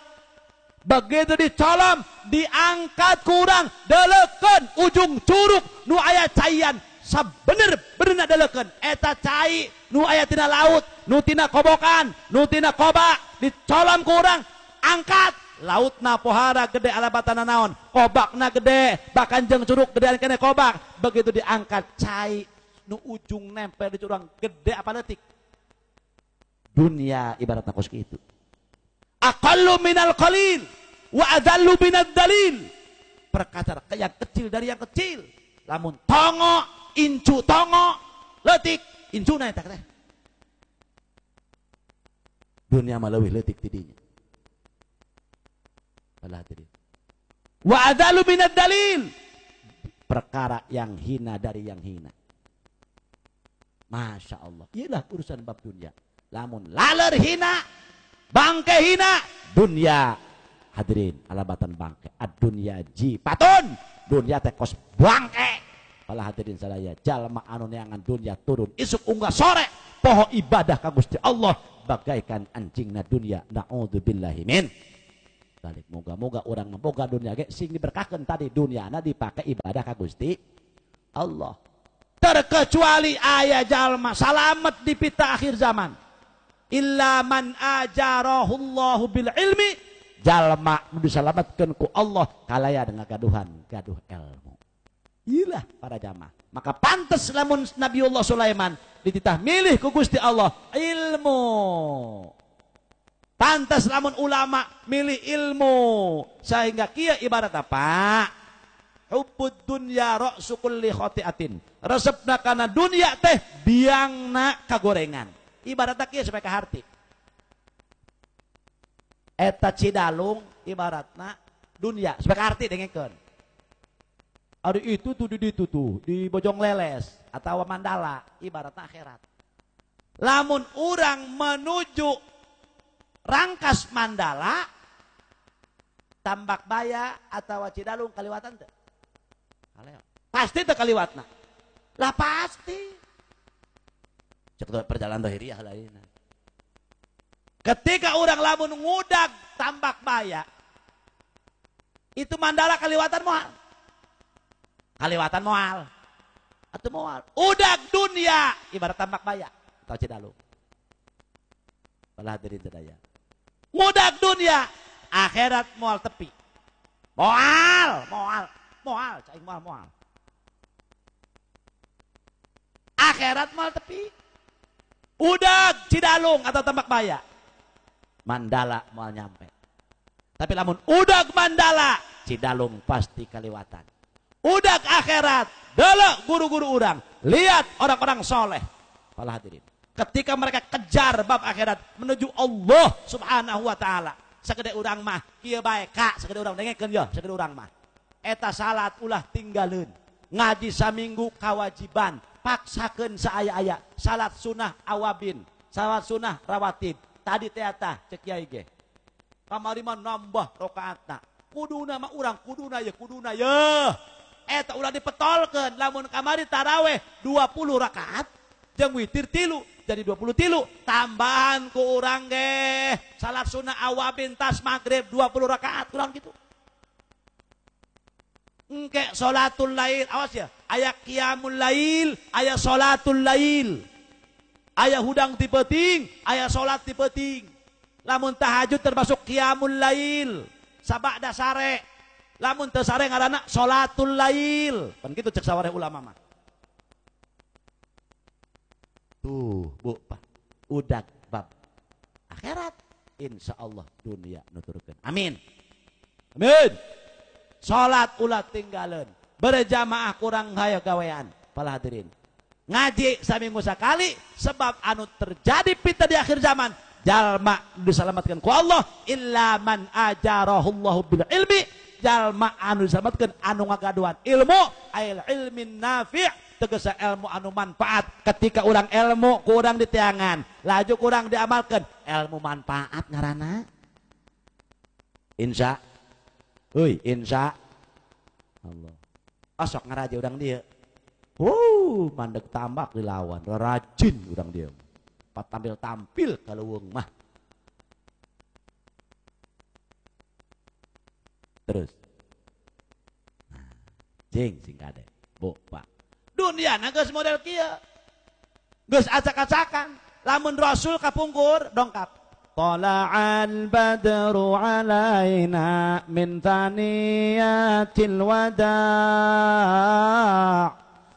Begitu dicolom, diangkat kurang deleukeun ujung curug nu aya caian sabener-benerna deleukeun eta cai nu aya tina laut, nu tina kobokan, nu tina kobak, dicolom kurang angkat. Lautna pohara gede alabatana naon, kobakna gede, bahkan jeung curug gedean kene kobak. Begitu diangkat cai nu ujung nempel di curang gede apa leutik. Dunia ibaratna kos kitu. Aqallu minal qalil wa adallu minad dalil. Perkara yang kecil dari yang kecil. Lamun tongo incu tongo leutik incuna eta teh. Dunia mah leuwih leutik ti dinya. Padahal hadirin. Wa adzalu minad dalil. Perkara yang hina dari yang hina. Masya Allah. Iyalah urusan bab dunia. Lamun laler hina, bangke hina, dunia hadirin alabatan bangke. Ad-dunya jipatun. Dunia teh kos bangke. Pala hadirin sadaya, jalma anu neangan dunia turun isuk unggah sore poho ibadah ka Gusti Allah bagaikan anjingna dunia. Naudzubillahi min balik. Moga-moga orang memboga dunia ge sing diberkahkeun tadi duniana dipake ibadah ka Gusti Allah. Terkecuali aya jalma salamet di pita akhir zaman. Illa man ajarahullahu bil ilmi, jalma nu disalametkeun ku Allah kalaya dengan gaduhan gaduh ilmu. Ilah para jamaah. Maka pantes lamun Nabiullah Sulaiman dititah milih ku Gusti Allah ilmu. Pantas lamun ulama milih ilmu. Sehingga kia ibarat apa? Hubbud dunya ra'su kulli khati'atin. Resepna kana dunia teh biangna kagorengan. Ibaratna kieu supaya kaharti. Eta Cidalung ibaratna dunia supaya kaharti dengekeun. Ari itu tuh di ditu tuh di Bojong Leles atau Mandala ibaratna akhirat. Lamun urang menuju Rangkas Mandala, Tambak Baya atau Cidalung kaliwatan teu? Pasti teu kaliwatna. Lah pasti. Cek perjalanan dohiriah lainna. Ketika orang lamun ngudag Tambak Baya, itu Mandala kaliwatan moal. Kaliwatan moal. Atau moal. Udag dunia ibarat Tambak Baya atau Cidalung. Balah hadirin sadaya. Ngudag dunia, akhirat moal tepi. Moal, moal, moal, cai moal, moal. Akhirat moal tepi. Udag Cidalung atau Tambak Baya, Mandala moal nyampe. Tapi lamun udag Mandala, Cidalung pasti kaliwatan. Udag akhirat, delok guru-guru urang, lihat orang-orang soleh. Para hadirin, ketika mereka kejar bab akhirat menuju Allah Subhanahu wa taala. Sagede urang mah kieu bae ka, sagede urang dengekeun yo, sagede urang mah. Eta salat ulah tinggaleun. Ngaji saminggu kawajiban, paksakeun saaya-aya. Salat sunah awabin, salat sunah rawatib. Tadi teh tah cek kiai ge. Kamari mah nambah rakaatna. Kuduna mah urang kuduna ye, kuduna ye. Eta ulah dipetolkeun lamun kamari taraweh 20 rakaat jeung witir 3 jadi 23 tambahan ku urang ge salat sunah awabin tas maghrib 20 rakaat kurang gitu. Engke salatul lail, awas ya, aya qiyamul lail, aya salatul lail. Aya hudang ti peuting, aya salat ti peuting. Lamun tahajud termasuk qiyamul lail, sabada sare. Lamun teu sare ngaranna salatul lail. Pan kitu cek sawareh ulama mah. Tuh, Bu, Pak. Udag bab akhirat insyaallah dunia nuturkeun. Amin. Amin. Salat ulah tinggaleun, berjamaah kurang hayo gawean, para hadirin. Ngaji saminggu sakali sebab anu terjadi pita di akhir zaman, jalma diselamatkan ku Allah illa man ajarahullahu bil ilmi, jalma anu diselamatkan anu ngagaduhan ilmu, ail ilmin nafi', tegese ilmu anu manfaat. Ketika urang ilmu kurang diteangan, laju kurang diamalkan, ilmu manfaat ngaranna. Insya Uy, insya Allah. Osok ngaraja urang dia. Wuh, mandek tambak dilawan, rajin urang dia. Pat tampil-tampil kalau wong mah. Terus. Nah, jing sing kade. Bu, Pak. Dunia na geus model kieu. Geus acak-acakan. Lamun Rasul kapungkur dongkap. Tala'al badru alaina min thaniyatil wada'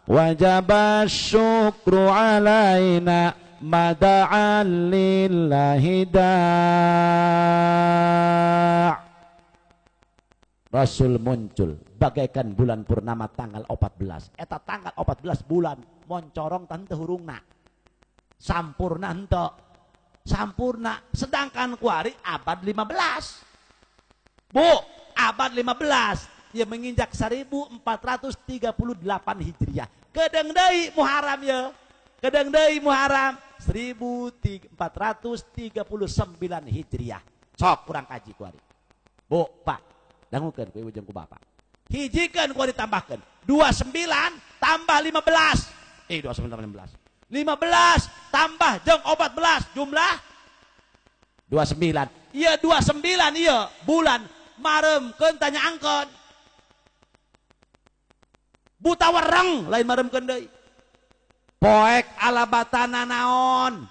wajaba syukru alaina mada'an lillahi da'. Rasul muncul bagaikan bulan purnama tanggal 14. Eta tanggal 14 bulan moncorong tante hurungna. Sampurna henteu. Sampurna, sedangkan kuari abad 15. Bu, abad 15 ya menginjak 1438 Hijriah. Kedeung deui Muharram ya. Kedeung deui Muharram 1439 Hijriah. Sok kurang kaji kuari. Bu, Pak, dangukeun ku ibu jeung ku bapak. Hijikeun kuari tambahkeun. 29 tambah 15. 29 tambah 15. 15 tambah jeung 14 jumlah 29. Iya 29 iya bulan maremkeun tanya angkon. Buta wereng lain maremkeun deui. Poek ala batana naon.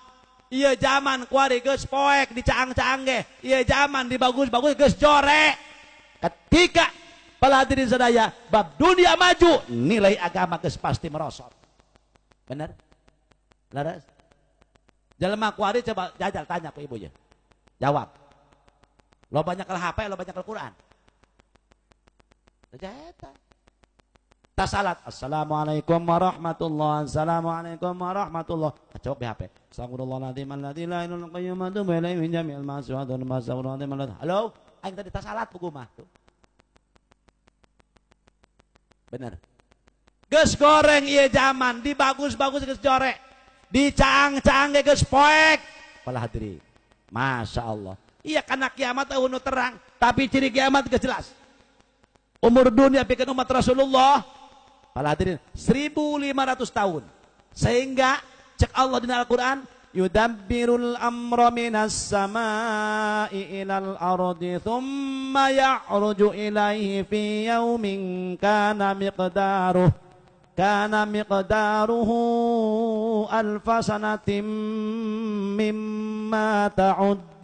Iya zaman kuari geus poek dicaang-caang ge. Iya zaman dibagus-bagus geus jorek. Ketika para hadirin sadaya bab dunia maju, nilai agama geus pasti merosot. Bener? Laras? Jelema kuari coba jajal tanya ke ibunya. Jawab. Lo banyak ke HP, lo banyak ke Quran. Eta. Tas salat. Assalamualaikum warahmatullahi. Assalamualaikum warahmatullahi. Jawab di HP. Astagfirullahaladzim alladzi la ilaha illa huwal atubu ilaihi min jami'il ma'asi wa ma'asi. Halo, aing tadi tas salat pugu mah tuh. Bener. Geus goreng ieu zaman, dibagus-bagus geus jorek. Dicaang-caang ge geus poek. Para hadirin, Masya Allah. Iya karena kiamat eueuh nu terang, tapi ciri kiamat geus jelas. Umur dunia pikeun umat Rasulullah para hadirin 1500 tahun. Sehingga cek Allah dina Al-Qur'an, yudabbirul amra minas samaa'i ilal ardi thumma ya'ruju ilaihi fi yaumin kana miqdaruhu kana miqdaruhu alfa sanatin mimma ta'uddun.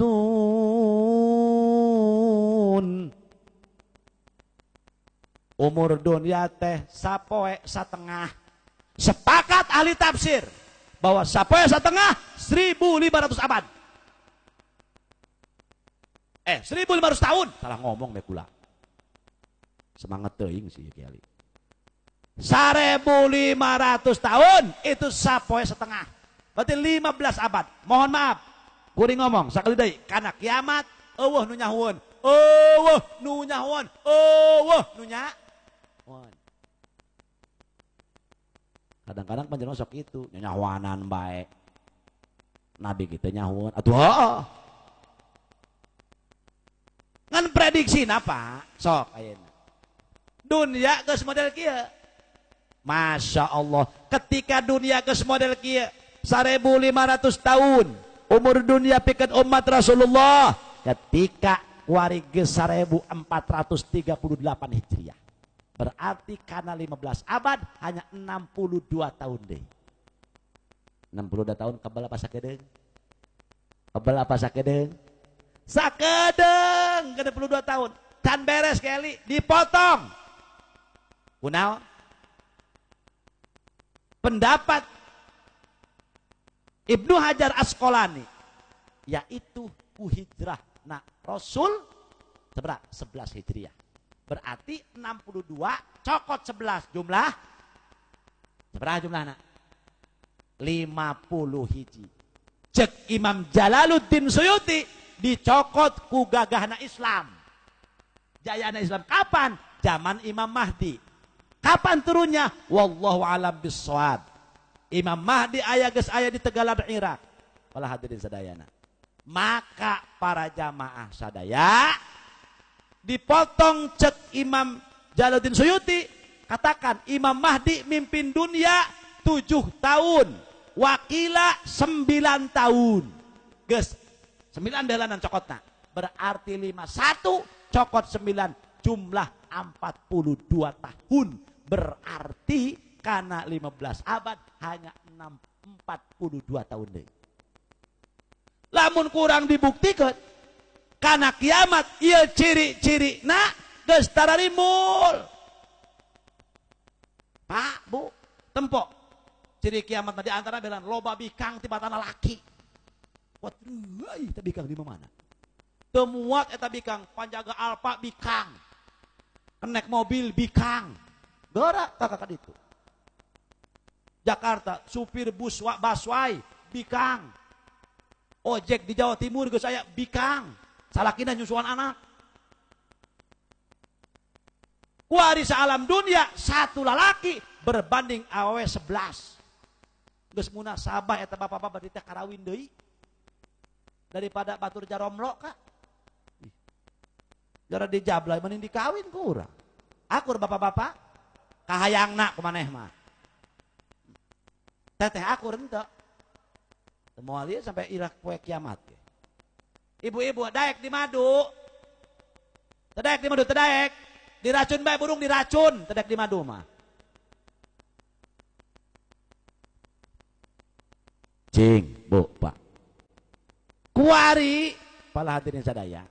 Umur dunia teh sapoe satengah. Sepakat ahli tafsir bahwa sapoe satengah 1500 abad. 1500 tahun. Salah ngomong me kula. Semangat teuing sih kiai. 1500 tahun itu sapoe setengah. Berarti 15 abad. Mohon maaf, kuring ngomong sakali deui kana kiamat eueuh nu nyahueun. Eueuh nu nyahueun. Eueuh nu nyahueun. Kadang-kadang panjenengan sok kitu, nyahuanan bae. Nabi kita nyahueun. Atuh heuh. Ngan prediksi napa? Sok ayeuna. Dunia geus model kieu. Masya Allah, ketika dunia geus model kieu 1500 tahun umur dunia pikeun umat Rasulullah, ketika kuari geus 1438 Hijriah. Berarti karena 15 abad hanya 62 tahun deh. 62 tahun kebal apa sakedeung? Kebal apa sakedeung? Sakedeung 62 tahun. Can beres keli dipotong. Kunaon? Pendapat Ibnu Hajar Asqalani yaitu ku hijrah nah Rasul seberapa? 11 Hijriah. Berarti 62 cokot 11 jumlah seberapa jumlahna? 50 hiji. Cek Imam Jalaluddin Suyuti dicokot ku gagahna Islam. Jayana Islam kapan? Zaman Imam Mahdi. Kapan turunnya? Wallahu alam bissawab. Imam Mahdi aya geus aya di Tegalan Irak. Wala hadirin sadayana. Maka para jamaah sadaya dipotong cek Imam Jalaluddin Suyuti, katakan Imam Mahdi mimpin dunia 7 tahun, wakila 9 tahun. Geus 9 dalanan cokotna. Berarti 51 cokot 9 jumlah 42 tahun. Berarti karena 15 abad hanya 42 tahun deh. Lamun kurang dibuktikan karena kiamat ieu ciri-ciri na geus tararimbul. Pak, Bu, tempok. Ciri kiamat tadi antara belan loba bikang tiba tanah laki. Waduh, eta bikang di mana? Teu muat eta bikang, panjaga alpa bikang. Kenek mobil bikang. Gerak kakak itu. Jakarta supir bus busway bikang. Ojek di Jawa Timur geus aya bikang. Salakina nyusuan anak. Kuari alam dunia satu lalaki berbanding awewe 11. Geus munasabah eta bapak-bapak bari teh karawin deui. Daripada batur jaromlo kak. Jara dijablay mending dikawin ku urang. Akur bapak-bapak kahayangna kumaneh mah. Teteh akur henteu. Teu moal ieu sampai irak poe kiamat. Ibu-ibu daek di madu. Teu daek di madu, teu daek. Diracun bae burung diracun, teu daek di madu mah. Cing, Bu, Pak. Kuari para hadirin sadaya.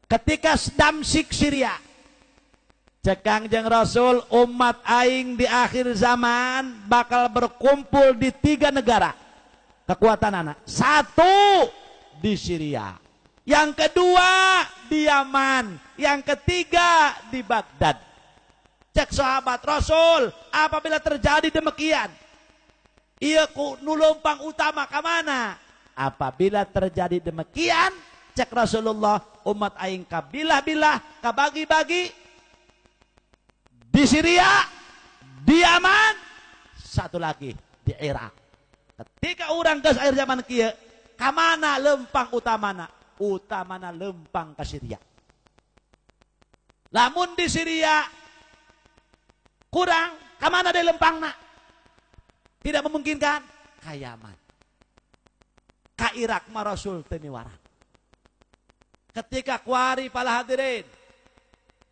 Ketika Damsyik Syria, cek Kangjeng Rasul, umat aing di akhir zaman bakal berkumpul di 3 negara. Kekuatan anak. 1 di Syria, yang kedua di Yaman, yang ketiga di Baghdad. Cek sahabat Rasul, apabila terjadi demikian, iya ku nulumpang utama ke mana? Apabila terjadi demikian, cek Rasulullah, umat aing kabilah-bilah, kabagi-bagi di Syria, di Yaman, satu lagi di Irak. Ketika orang geus akhir zaman kieu, kamana lempang utamana? Utamana lempang ke Syria. Lamun di Syria kurang, kamana deui lempangna? Tidak memungkinkan, ka Yaman. Ka Irak mah Rasul teu miwarang. Ketika kuari para hadirin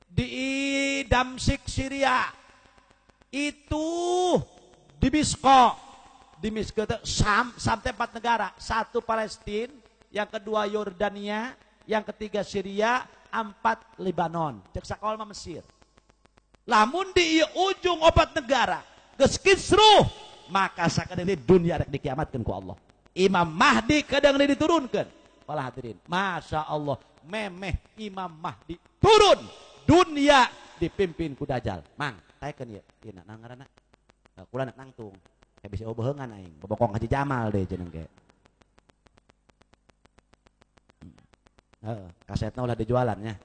di Damsyik Syria itu di Misko, di Misko itu sampai 4 negara, 1 Palestina, yang kedua Yordania, yang ketiga Syria, 4 Lebanon. Cek sakola mah Mesir. Lamun di ujung 4 negara geus kisruh, maka sakadeu dunia rek dikiamatkeun ku Allah. Imam Mahdi kadang diturunkeun. Para hadirin, Masya Allah, memeh Imam Mahdi turun, dunia dipimpin ku Dajjal. Mang, taekeun ieu, ieu na ngaranna. Kula nangtung. Kayak bisa obeungan aing, bobokong Haji Jamal deh jeneng ge. Heeh, kasetna ulah dijualannya.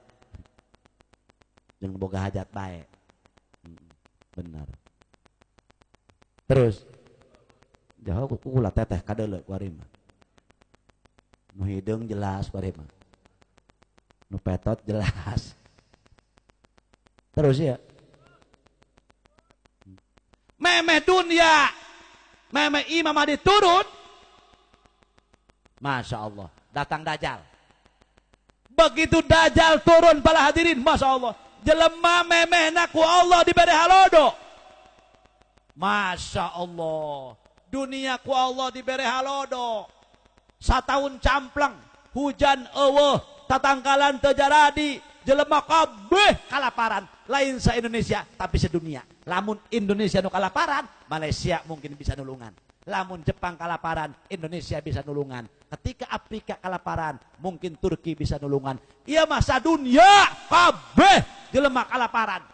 Jeung boga hajat bae. Bener. Terus jauh kula teteh kadeuleu ku ari mah. Nu hideung jelas ku ari mah. Nu petot jelas. Terus ya. Memeh dunia, memeh Imam Mahdi turun. Masya Allah, datang Dajjal. Begitu Dajjal turun para hadirin, Masya Allah, jelema memehna ku Allah diberi halodo. Masya Allah, dunia ku Allah diberi halodo. Satahun campleng, hujan eueuh, tatangkalan teu jaradi, jelema kabeh kalaparan. Lain sa Indonesia tapi sedunia. Lamun Indonesia nu kalaparan, Malaysia mungkin bisa nulungan. Lamun Jepang kalaparan, Indonesia bisa nulungan. Ketika Afrika kalaparan, mungkin Turki bisa nulungan. Iya masa dunia kabeh jelema kalaparan.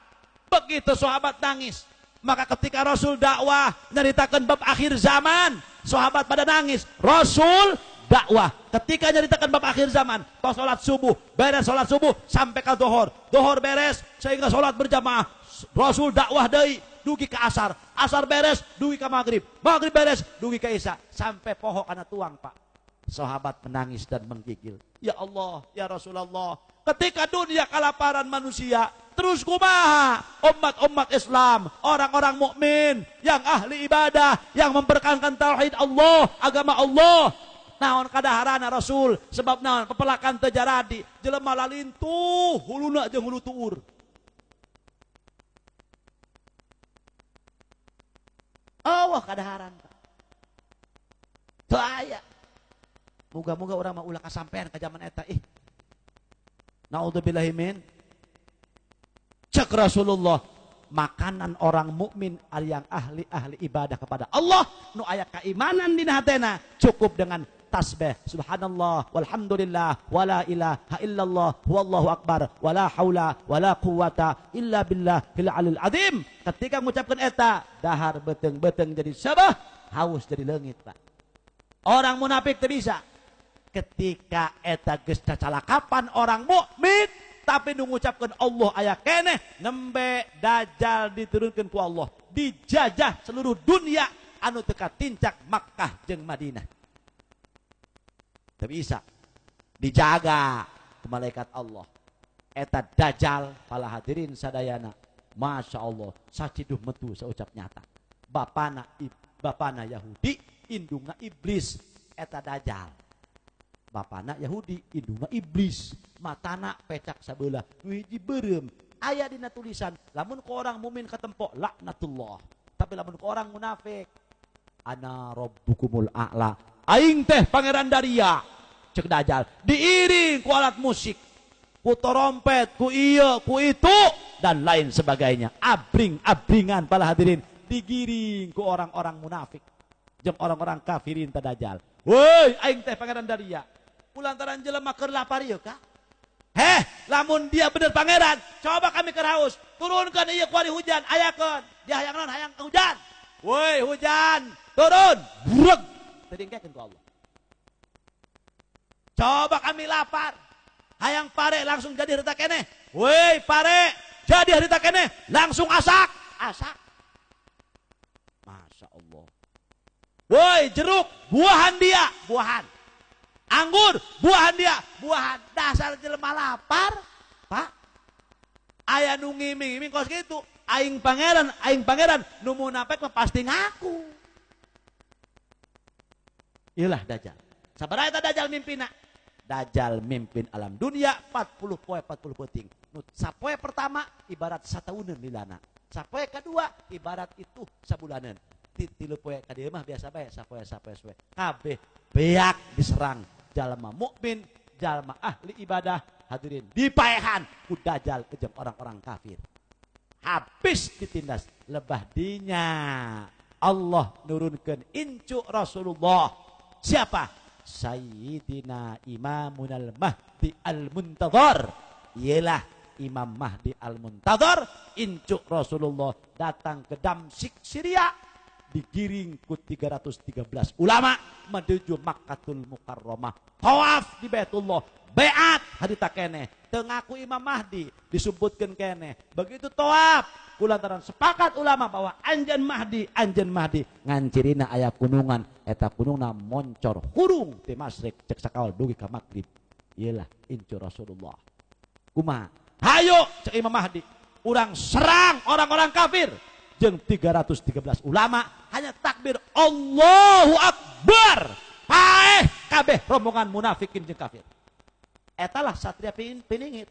Begitu sahabat nangis. Maka ketika Rasul dakwah nyaritakan bab akhir zaman, sahabat pada nangis. Rasul dakwah ketika nyaritakan bab akhir zaman, tos salat subuh, beres salat subuh sampai ke dohor, dohor beres sehingga salat berjamaah. Rasul dakwah deui dugi ke asar, asar beres dugi ke maghrib, maghrib beres dugi ke isya, sampai poho kana tuang, Pak. Sahabat menangis dan menggigil. Ya Allah, ya Rasulullah, ketika dunia kalaparan manusia, terus kumaha umat-umat Islam, orang-orang mukmin yang ahli ibadah, yang mempertahankan tauhid Allah, agama Allah. Naon kadaharana Rasul, sebab naon pepelakan teu jaradi, jelema lalintuh huluna jeung hulu tuur. Allah kadaharan. Teu aya. Moga-moga urang mah ulah kasampean ka zaman eta ih. Naudzubillahi min. Cek Rasulullah, makanan orang mukmin yang ahli-ahli ibadah kepada Allah, nu aya keimanan dina hatena cukup dengan Tasbih subhanallah walhamdulillah wala ilaha illallah wallahu akbar wala haula wala quwata illa billahil alil azim. Ketika mengucapkan eta, dahar beteng-beteng jadi sabah, haus jadi leungit, Pak. Orang munafik teu bisa. Ketika eta geus cacalakapan orang mukmin tapi nu ngucapkeun Allah aya keneh, nembe Dajjal diturunkeun ku Allah, dijajah seluruh dunia anu teu katincak Makkah jeung Madinah. Teu bisa. Dijaga ku malaikat Allah. Eta Dajjal pala hadirin sadayana, Masya Allah, saciduh metu saucap nyata. Bapana Yahudi, indungna iblis, eta Dajjal. Bapana Yahudi, indungna iblis, matana pecak sabelah, nu hiji beureum. Aya dina tulisan, lamun ku orang mukmin katempok laknatullah. Tapi lamun ku orang munafik, ana rabbukumul a'la. Aing teh pangeran daria. Cek Dajjal, diiring ku alat musik, ku trompet, ku ieu, ku itu dan lain sebagainya. Abring-abringan para hadirin digiring ku orang-orang munafik jeung orang-orang kafirin ta Dajjal. Woi, aing teh pangeran daria. Kulantaran jelema keur lapar ieu ka? Heh, lamun dia bener pangeran, coba kami keur haus, turunkan ieu kuari hujan, ayakeun. Dia hayang naon? Hayang hujan. Woi, hujan, turun. Breg. Teu dingkekeun ku Allah. Coba kami lapar, hayang pare langsung jadi harita keneh. Woi, pare jadi harita keneh, langsung asak, asak. Masya Allah. Woi, jeruk, buahan dia, buahan. Anggur, buahan dia, buahan. Dasar jelema lapar, Pak. Aya nu ngiming-ngiming kos kitu. Aing pangeran, nu munafik mah pasti ngaku. Iyalah Dajjal. Sabaraha eta Dajjal mimpina? Dajjal mimpin alam dunia 40 poe 40 peuting. Nu sapoe pertama ibarat satauneun lilana. Sapoe kedua ibarat itu sabulaneun. Tilu poe ka dieu mah biasa bae sapoe sapoe sapoe. Kabeh beak diserang jalma mukmin, jalma ahli ibadah, hadirin dipaehan ku Dajjal jeung orang-orang kafir. Habis ditindas lebah dinya. Allah nurunkeun incu Rasulullah. Siapa? Sayyidina Imamunal Mahdi Al-Muntadhar. Ialah Imam Mahdi Al-Muntadhar, incu Rasulullah datang ke Damsyik, Syria, digiring ku 313 ulama menuju Makkatul Mukarramah. Tawaf di Baitullah, beat harita keneh, teu ngaku Imam Mahdi, disebutkeun keneh. Begitu tawaf, kulantaran sepakat ulama bahwa anjeun Mahdi, anjeun Mahdi, ngan cirina aya gunungan, eta gunungna moncor hurung ti masyrik cek sakaol dugi ka maghrib. Iyalah incu Rasulullah. Kumaha? Hayo cek Imam Mahdi, urang serang orang-orang kafir. Jeung 313 ulama hanya takbir Allahu Akbar. Paeh kabeh rombongan munafikin jeung kafir. Etalah satria piningit.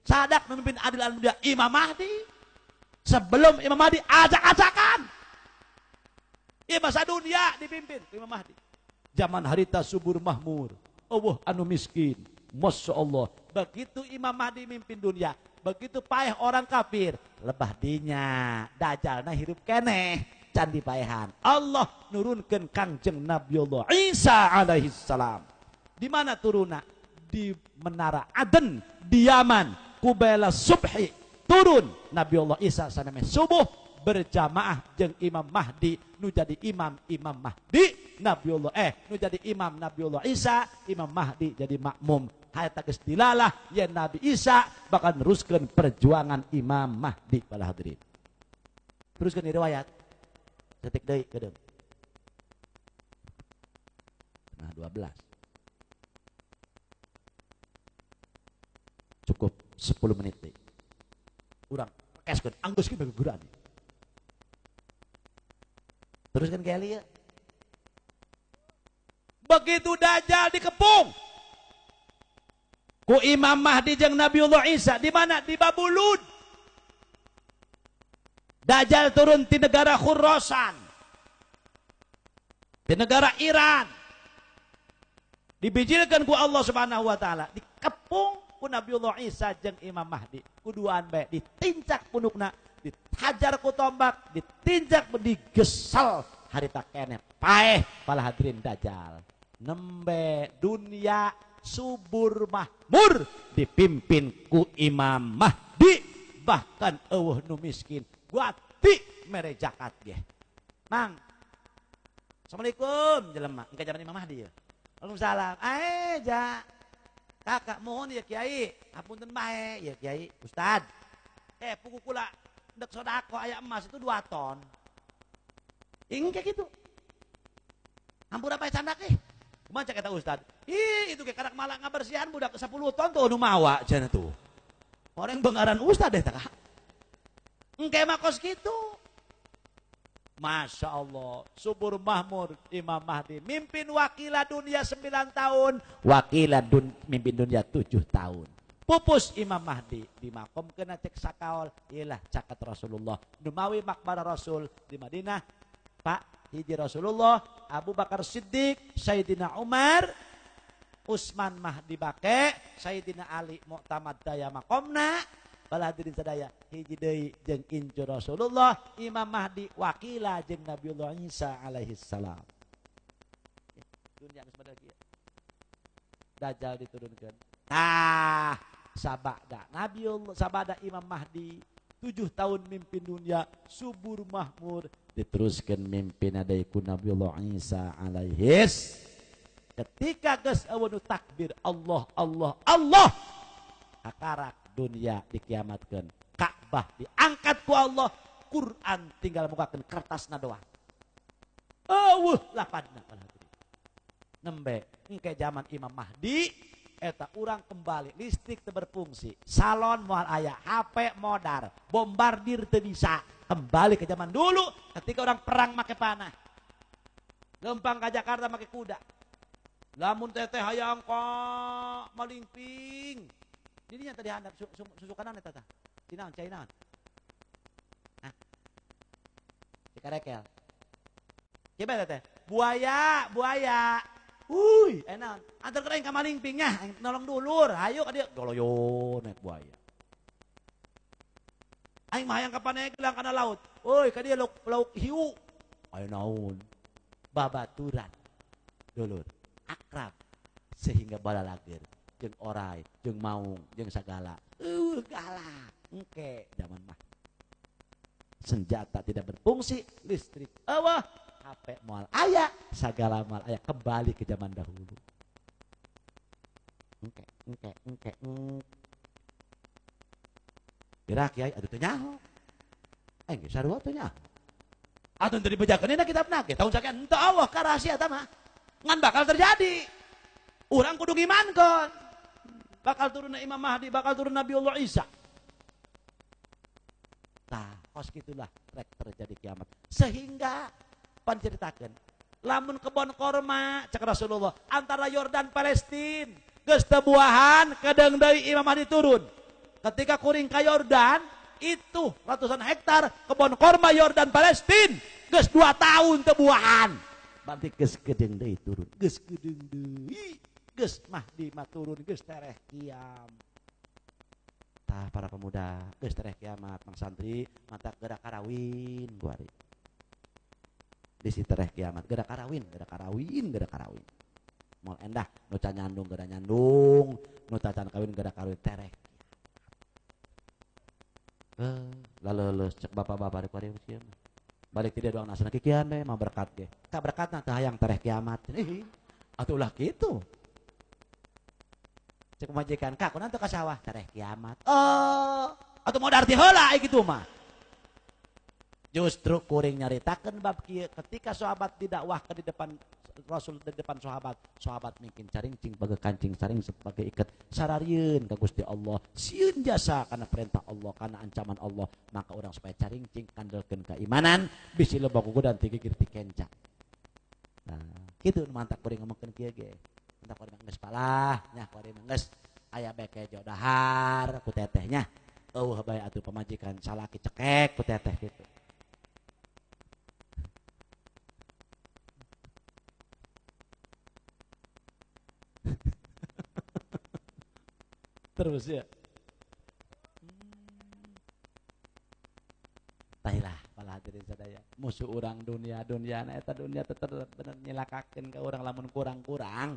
Sadak memimpin adil alam dunia Imam Mahdi. Sebelum Imam Mahdi acak-acakan. Ieu masa dunia dipimpin Imam Mahdi. Zaman harita subur mahmur. Allah anu miskin. Masya Allah. Begitu Imam Mahdi mimpin dunia, begitu paeh orang kafir, lebah dinya, Dajjalna hirup keneh, can dipaehan. Allah nurunkeun Kangjeng Nabiullah Isa alaihi salam. Di mana turuna? Di Menara Aden di Yaman, Kubaila Subhi. Turun Nabiullah Isa saname subuh berjamaah jeung Imam Mahdi, nu jadi imam Imam Mahdi, Nabiullah nu jadi imam Nabiullah Isa, Imam Mahdi jadi makmum. Hayata geus dilalah yen Nabi Isa bakal neruskeun perjuangan Imam Mahdi para hadirin. Teruskeun riwayat. Detik deui kedeung. Nah 12. Cukup 10 menit deui. Urang keskeun anggeus ki beguguran. Teruskan ke ya. Begitu Dajjal dikepung ku Imam Mahdi jeung Nabiullah Isa di mana? Di Babulud. Dajjal turun di negara Khurasan, di negara Iran. Dibijilkan ku Allah Subhanahu wa taala, dikepung ku Nabiullah Isa jeung Imam Mahdi. Kuduaan bae ditincak punukna, dihajar ku tombak, ditincak digesel harita keneh paeh pala hadirin Dajjal. Nembe dunia subur mahmur dipimpin ku Imam Mahdi, bahkan eueuh nu miskin guati mere zakat ge. Mang. Assalamualaikum jelema, engke jaman Imam Mahdi ya. Waalaikumsalam. Ae ja. Kakak mohon ya kiai, apunten bae ya kiai, ustad. Puku kula dek sodako aya emas itu 2 ton. Ingke gitu. Hampura bae candak eh. Kumaha cek eta ustad? Ih, itu ge karak malah ngabersihan budak 10 ton tuh nu mawa cenah tuh. Orang bengaran ustad deh tah. Engke mah kos kitu. Masya Allah, subur mahmur Imam Mahdi mimpin wakila dunia 9 tahun, wakila mimpin dunia 7 tahun. Pupus Imam Mahdi dimakomkeun cek sakaol, iyalah caket Rasulullah. Numawi makbarah Rasul di Madinah, Pak hiji Rasulullah, Abu Bakar Siddiq, Sayyidina Umar, Utsman Mahdi bake, Sayyidina Ali Mu'tamad daya makomna. Bala hadirin sadaya hiji deui jeung incu Rasulullah Imam Mahdi wakila jeung Nabiullah Isa alaihi salam. Dunia geus model kieu. Dajjal diturunkeun. Tah, sabada Nabiullah sabada Imam Mahdi 7 tahun mimpin dunia subur mahmur diteruskeun mimpin deui ku Nabiullah Isa alaihi. Ketika geus eueuh takbir Allah Allah Allah kakarak dunia dikiamatkan, Ka'bah diangkat ku Allah, Quran tinggal mukakeun kertasna doang. Eueuh lapadna nembe engke zaman Imam Mahdi eta urang kembali listrik teu berfungsi, salon moal aya, HP modar, bombardir teu bisa. Kembali ke zaman dulu ketika orang perang make panah. Lempang ka Jakarta make kuda. Lamun teteh hayang ka malingping. Dirinya tadi handap susu kanan eta tah. Cinaon cai naon? Hah? Cikarekel. Kieu teh. Buaya, buaya. Uy, enaon. Antar aing ka malingping nya, aing nolong dulur. Hayu ka dieu. Goloyon naik buaya. Aing mah hayang ka Paneglang kana laut. Uy, ka dieu lauk hiu. Aya naon? Babaturan. Dulur, akrab sehingga balalager. Jeung orai, jeung maung, jeung sagala. Galak. Engke zaman mah. Senjata tidak berfungsi, listrik eueuh, HP moal aya, sagala moal aya, kembali ke zaman dahulu. Engke, engke, engke. Gerak kiai atuh teu nyaho. Aing geus sarua teu nyaho. Atuh teu dibejakeun dina kitabna ge, tahun sakian henteu Allah ka rahasia eta mah. Ngan bakal terjadi. Urang kudu ngimankeun. Bakal turun Imam Mahdi, bakal turun Nabiullah Isa. Tah, kos gitulah rek terjadi kiamat. Sehingga panceritakeun, lamun kebon korma cek Rasulullah antara Yordan Palestina geus teu buahan kedeung deui Imam Mahdi turun. Ketika kuring ka Yordan itu ratusan hektar kebon korma Yordan Palestina geus 2 tahun teu buahan. Berarti geus kedeung deui turun, geus kedeung deui. Geus Mahdi mah turun geus tereh kiam. Tah para pemuda geus tereh kiamat, mang santri mata gerak karawin kuari. Di si tereh kiamat gerak karawin, gerak karawin, gerak karawin. Moal endah nu can nyandung gerak nyandung, nu tacan kawin gerak kawin tereh. Laleuleus cek bapak-bapak kuari kieu mah. Balik ti dia doang nasana kikian we mah berkat ge. Ka berkatna teu hayang tereh kiamat. Atuh ulah kitu. Cek majikan kak, kunaon teu ka sawah tereh kiamat. Oh, atuh modar ti heula ai kitu mah. Justru kuring nyaritakeun bab kieu ketika sahabat didakwahkeun di depan Rasul, di depan sahabat, sahabat mungkin caringcing bagai kancing saring sebagai iket sararieun ka Gusti Allah, sieun jasa karena perintah Allah, karena ancaman Allah, maka orang supaya caringcing kandelkeun keimanan bisi loba gugudan ti gigir ti kenca. Nah, kitu nu mantak kuring ngomongkeun kieu ge. Entah kuring geus palah, nya kuring geus aya beke jodahar ku tetehnya. Eueuh bae atuh pamajikan salaki cekek ku teteh kitu. Terus ya. Tahilah para hadirin sadaya. Musuh urang dunia dunia na eta dunia tetep bener nyilakakeun ka urang lamun kurang-kurang.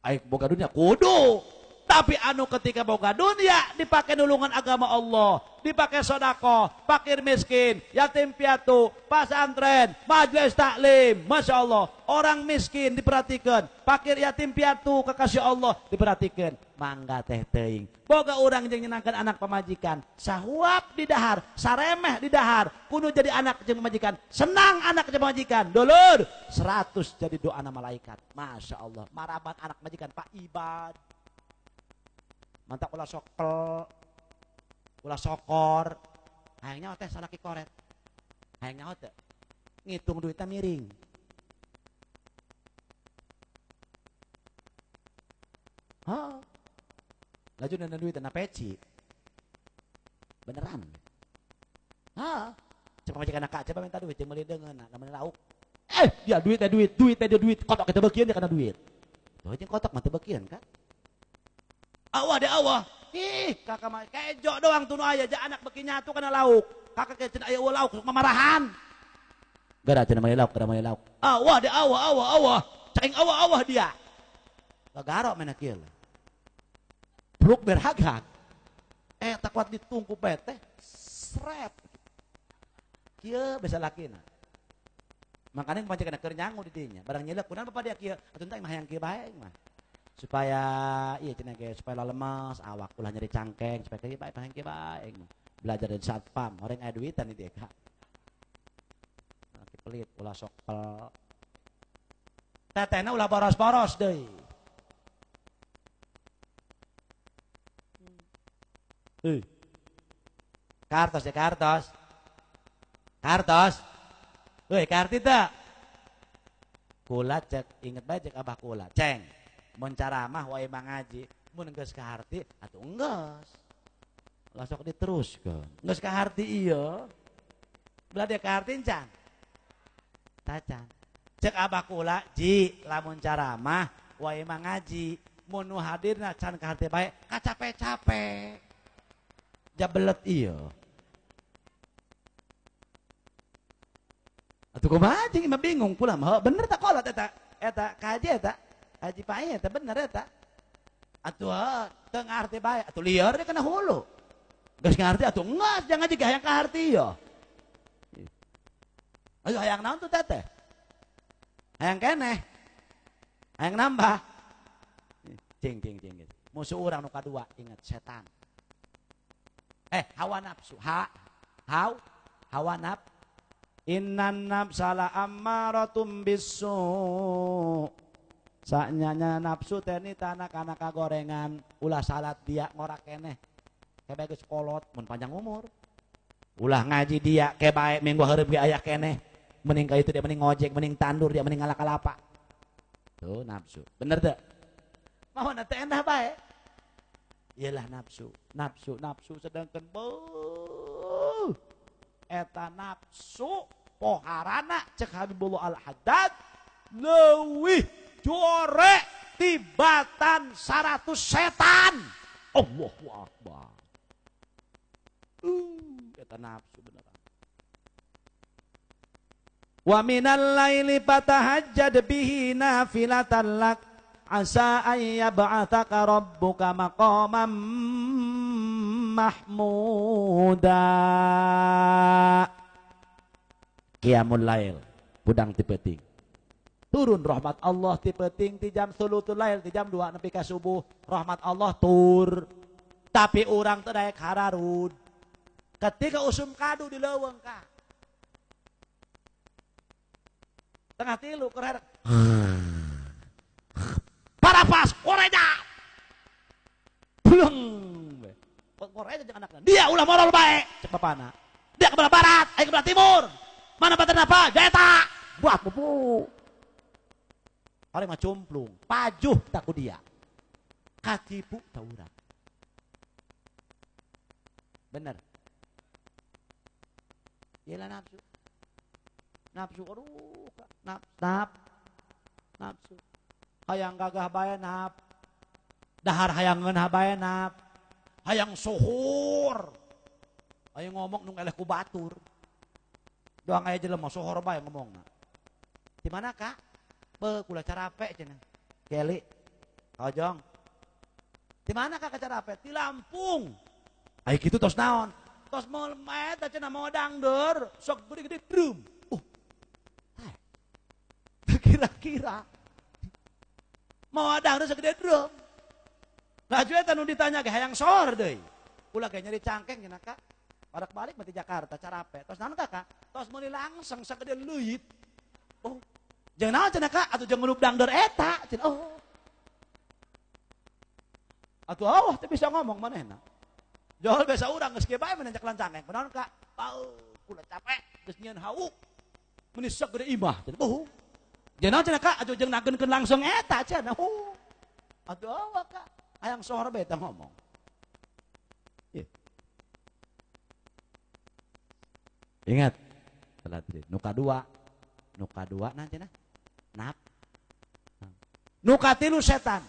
Aik boga dunia kudu. Tapi anu ketika boga dunia dipakai nulungan agama Allah, dipakai sodako, fakir miskin, yatim piatu, pasantren, majelis taklim, masya Allah, orang miskin diperhatikan, fakir yatim piatu kekasih Allah diperhatikan, mangga teh teuing. Boga orang jeung nyenangkan anak pamajikan, sahuap di dahar, saremeh di dahar, kudu jadi anak jeung pamajikan, senang anak jeung pamajikan, dulur 100 jadi doa malaikat, masya Allah, maraban anak majikan Pak Ibad. Mantap ulah sokel, ulah sokor, hayang nyawa teh salaki koret, hayang nyawa teh ngitung duitnya miring. Hah? Laju nana duit na peci, beneran. Hah? Coba majikan kak, coba minta duit, jeung meuli deungeun, namanya lauk. Dia duit, duit, duit, dia duit, kotok kita bagian dia karena duit. Tuh jeung kotok mah teu bagian kan? Awah deh awah. Ih, kakak mah kejo doang tuh nu aya ja anak beki nyatu kana lauk. Kakak ke cenah aya lauk sok mamarahan. Gara cenah meuli lauk, gara meuli lauk. Awah deh awah awah awah. Caing awah awah dia. Gagaro mana kieu. Bruk berhagak. Tak kuat ditungku bae teh. Sret. Kieu bisa lakina. Makanya pancen keur nyangu di dinya. Barang nyelek kunaon bapak dia kieu? Atuh teh mah hayang kieu bae mah. Supaya iya cenah ge supaya lemas awak ulah nyeri cangkeng supaya kieu bae hayang kieu bae belajar dari satpam orang aya duitan di dia laki pelit ulah sok pel tetehna ulah boros-boros deui. Kartos ya kartos kartos euy karti teu kula cek inget bae cek abah kula ceng mun caramah wae mangaji mun geus kaharti atuh enggeus ulah sok diteruskeun geus kaharti ieu belah dia kaharti can tacan cek abah kula ji lamun caramah wae mangaji mun nu hadirna can kaharti bae kacape-cape jabelet ieu atuh kumaha jeung mah bingung kula mah bener tak kolot eta eta kaji eta Haji Pai eta bener eta. Atuh teu ngarti bae, atuh lieur dia kana hulu. Geus ngarti atuh enggeus jangan ngaji hayang kaharti yo. Ayo hayang naon tuh teteh? Hayang keneh. Hayang nambah. Cing cing cing gitu. Musuh urang nu kadua ingat setan. Hawa nafsu. Ha hau hawa naf. Innan nafsa la ammaratum bisu. Saknyanya nafsu teh ni tanah kana kagorengan ulah salat dia ngorak keneh kebae geus kolot mun panjang umur ulah ngaji dia kebae minggu hareup ge aya keneh mending ka itu dia mending ngojek mending tandur dia mending ngalak-kalapa tuh nafsu bener teu mau teh endah bae iyalah nafsu nafsu nafsu sedangkan beuh eta nafsu poharana cek Habibullah Al-Haddad leuwih jorek tibatan 100 setan. Allahu Akbar. Eta nafsu beneran. Wa minal laili fatahajjad bihi nafilatan lak asa ay yab'atsaka rabbuka maqaman mahmuda. Qiyamul lail, budang ti peuting. Turun rahmat Allah ti peuting ti jam sulutul lail ti jam 2 nepi ka subuh rahmat Allah tur. Tapi urang teu daek hararud. Ketika usum kadu di leuweung ka. Tengah tilu keur harek. Parapas koreja. Bleng. Koreja jeung anakna. Dia ulah morol bae cek bapana. Dia ke belah barat, aing ke belah timur. Mana batin apa? Jeta. Buat pupu. Paling mah cumplung, pajuh tak ku dia. Katipu taurat. Bener. Yelah nafsu. Nafsu aduh, nafsu. Hayang gagah bae naf. Dahar hayang ngeunah bae naf. Hayang suhur. Hayang ngomong nu eleh ku batur. Doang aya jelema sohor bae ngomongna. Di mana Kak? Be kula carape cenah. Keli. Kojong. Di mana Kak carape? Di Lampung. Ai kitu tos naon? Tos moal eta cenah mau dangdeur, sok gede-gede drum. Kira-kira mau dangdeur segede drum. Laju eta nu ditanya ge hayang sohor deui. Ulah ge nyeri cangkeng cenah Kak. Barak balik mati Jakarta carape. Tos naon Kak? Tos meuli langsung sagede leuit. Oh, jeung naon cenah Kak? Atuh jeung ngulup dangdeur eta cenah. Oh. Atuh awah teu bisa ngomong manehna. Jol biasa urang geus kieu bae menanjak lancangeng. Kunaon Kak? Bau, kula capek geus nyieun hauk. Meuni sagede imah cenah. Oh. Jeung naon cenah Kak? Atuh jeung nagenkeun langsung eta cenah. Oh. Atuh awah Kak, hayang sohor bae teh ngomong. Ieu. Ingat, nu kadua naon cenah? Nap. Nu katilu setan.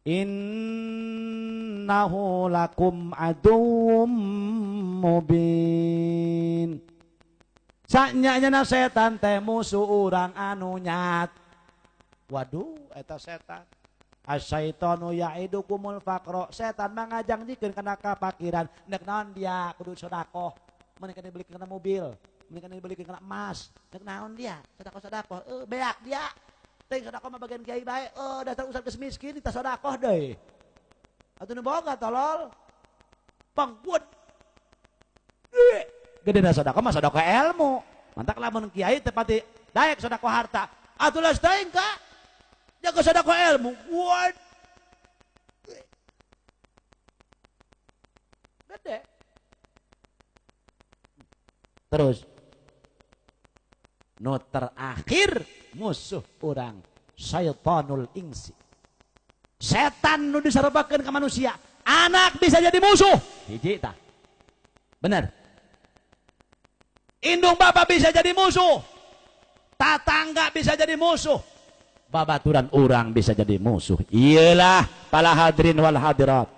Innahu lakum aduwwum mubin. Sanyanya setan teh musuh urang anu nyat. Waduh, eta setan. Asyaitonu ya'idukumul faqra. Setan mah ngajangjikeun kana kapakiran. Nek naon dia kudu sedekah. Mun kana dibelikeun kana mobil, mun kana dibelikeun kana emas. Nek naon dia? Sedekah-sedekah. Beak dia. Teuing sedekah mah bagian kiai bae. Dasar usah geus miskin ditah sedekah deui. Atuh nu boga tolol. Pangbuat. Gede da sedekah mah sedekah ilmu. Mantak lamun kiai teu pati daek sedekah harta. Atuh las teuing Kak. Jaga sedekah ilmu. What? Gede. Terus nu terakhir musuh urang syaitanul insi. Setan nu disarebakeun ka manusia. Anak bisa jadi musuh. Hiji tah. Bener. Indung bapak bisa jadi musuh. Tatangga bisa jadi musuh. Babaturan urang bisa jadi musuh. Iyalah para hadirin wal hadirat.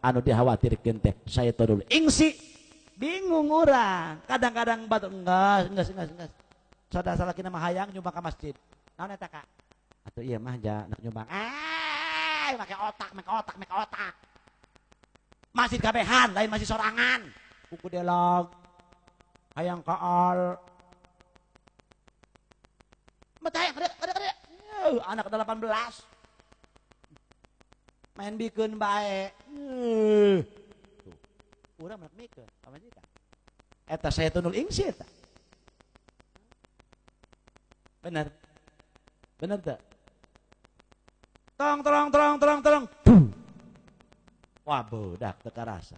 Anu dikhawatirkeun teh syaitanul insi. Bingung urang. Kadang-kadang batu enggak. Saudara salakina mah hayang nyumbang ka masjid. Naon eta Kak? Atuh ieu mah ja nak nyumbang. Make otak, make otak, make otak. Masjid kabehan, lain masjid sorangan. Kuku delog. Hayang kaal. Mata hayang ada. Anak 18. Main bikeun bae. Tuh. Urang mah mikeun, pamajikan. Eta syaitanul insi eta. Bener. Bener tak? Tolong, tolong, tolong, tolong. Wah, bodak teu karasa.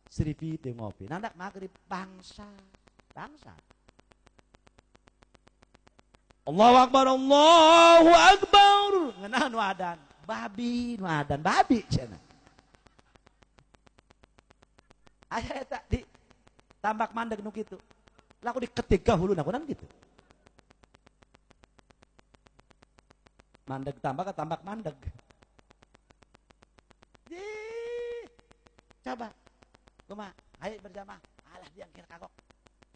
Sripi teu ngopi. Nandak magrib bangsa. Bangsa. Allahu Akbar, Allahu Akbar. Ngeunah nu adan. Babi nu adan, babi cenah. Aya eta di tambak mandeg nu kitu. Lah ku diketik ka huluna kunaon kitu. Mandeg tambak tambak mandeg. Ih, coba. Kumaha? Ayo berjamaah. Alah dia kira kagok.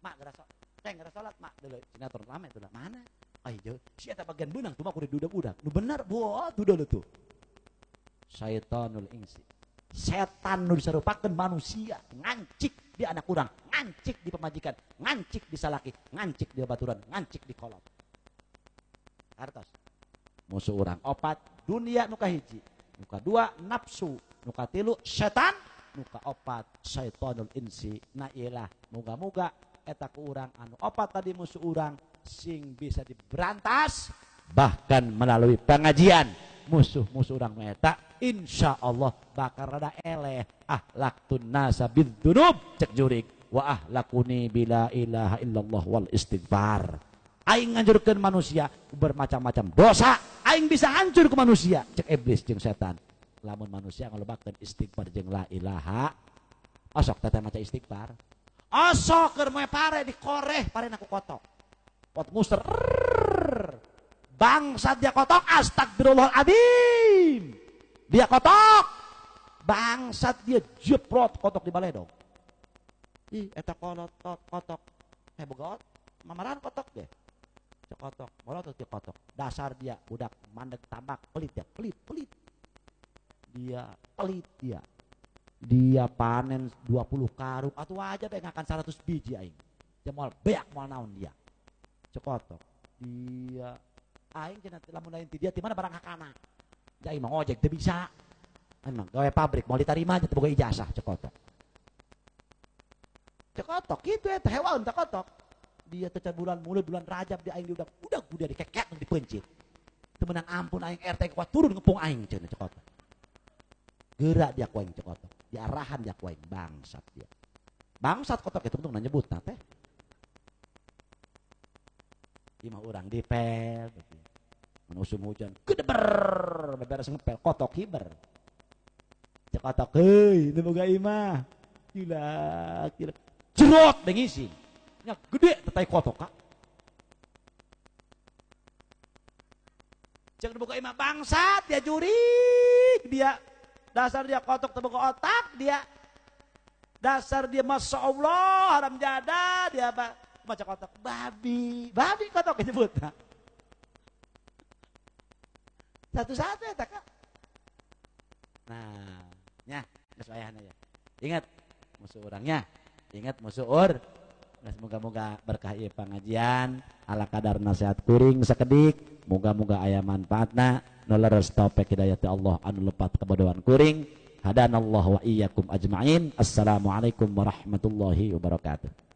Mak geura sok. Ceng geura salat mak deuleu. Sinetron lama itu lah. Mana? Ai jauh. Si eta bagian beunang tuh mah kudu dudak-udak. Nu bener, wah tuh deuleu tuh. Syaitanul insi. Setan nu disarupakeun manusia, ngancik di anak urang, ngancik di pemajikan, ngancik di salaki, ngancik di baturan, ngancik di kolot. Hartos. Musuh urang opat, dunia nu kahiji, nu kadua nafsu, nu katilu setan, nu kaopat syaitanul insi. Nah iyalah, moga-moga eta ku urang anu opat tadi musuh urang sing bisa diberantas bahkan melalui pengajian musuh-musuh urang eta insyaallah bakal rada eleh. Ahlaktun nasa bidzunub cek jurik wa ahlakuni bila ilaha illallah wal istighfar. Aing nganjurkeun manusia bermacam-macam dosa, aing bisa hancur ke manusia cek iblis jeung setan. Lamun manusia ngalobakeun istighfar jeung la ilaha, osok teteh maca istighfar. Osok keur moe pare dikoreh parena ku kotok. Pot muster. Bangsat dia kotok, astagfirullahaladzim. Dia kotok. Bangsat dia jeprot kotok di baledog. Ih, eta kotok kotok. Boga mamarahan kotok deh. Cek kotok, molotot dia kotok. Dasar dia budak mandek tambak, pelit dia, pelit, pelit. Dia pelit dia. Dia panen 20 karung atau aja bae ngakan 100 biji aing. Dia moal beak moal naon dia. Cek kotok. Dia aing cenah lamun lain ti dia ti mana barang hakana. Da aing mah ngojek teu bisa. Emang gawe pabrik moal ditarima aja teu boga ijazah cek kotok. Cek kotok kitu eta hewan cek kotok. Dia teh bulan mulud bulan Rajab dia aing diudak udah dia dikekek dipencit. Teu meunang ampun aing RT kuat turun ngepung aing cenah cek kotok. Gerak dia ku aing cek kotok. Diarahan dia ku aing bangsat dia. Bangsat kotok itu untung nyebutna teh. Imah urang dipel gitu. Mun usum hujan gedeber beberes ngepel kotok hiber. Cek kotok heuy teu boga imah. Gila, gila. Jerot bengisi. Nya gede tetai kotok kak. Cek boga imah bangsat dia jurik dia. Dasar dia kotok teu boga otak dia. Dasar dia masya Allah haram jadah dia baca kotok babi, babi kotok disebut. Satu-satu ya tak. Nah, nya geus wayahna ya. Ingat musuh orangnya, ingat musuh or. Moga-moga berkah ieu pangajian ala kadar nasihat kuring sakedik, moga-moga aya manfaatna nu leres taufik hidayah ti Allah anu lepat kebodohan kuring. Hadanallahu wa iyyakum ajmain. Assalamualaikum warahmatullahi wabarakatuh.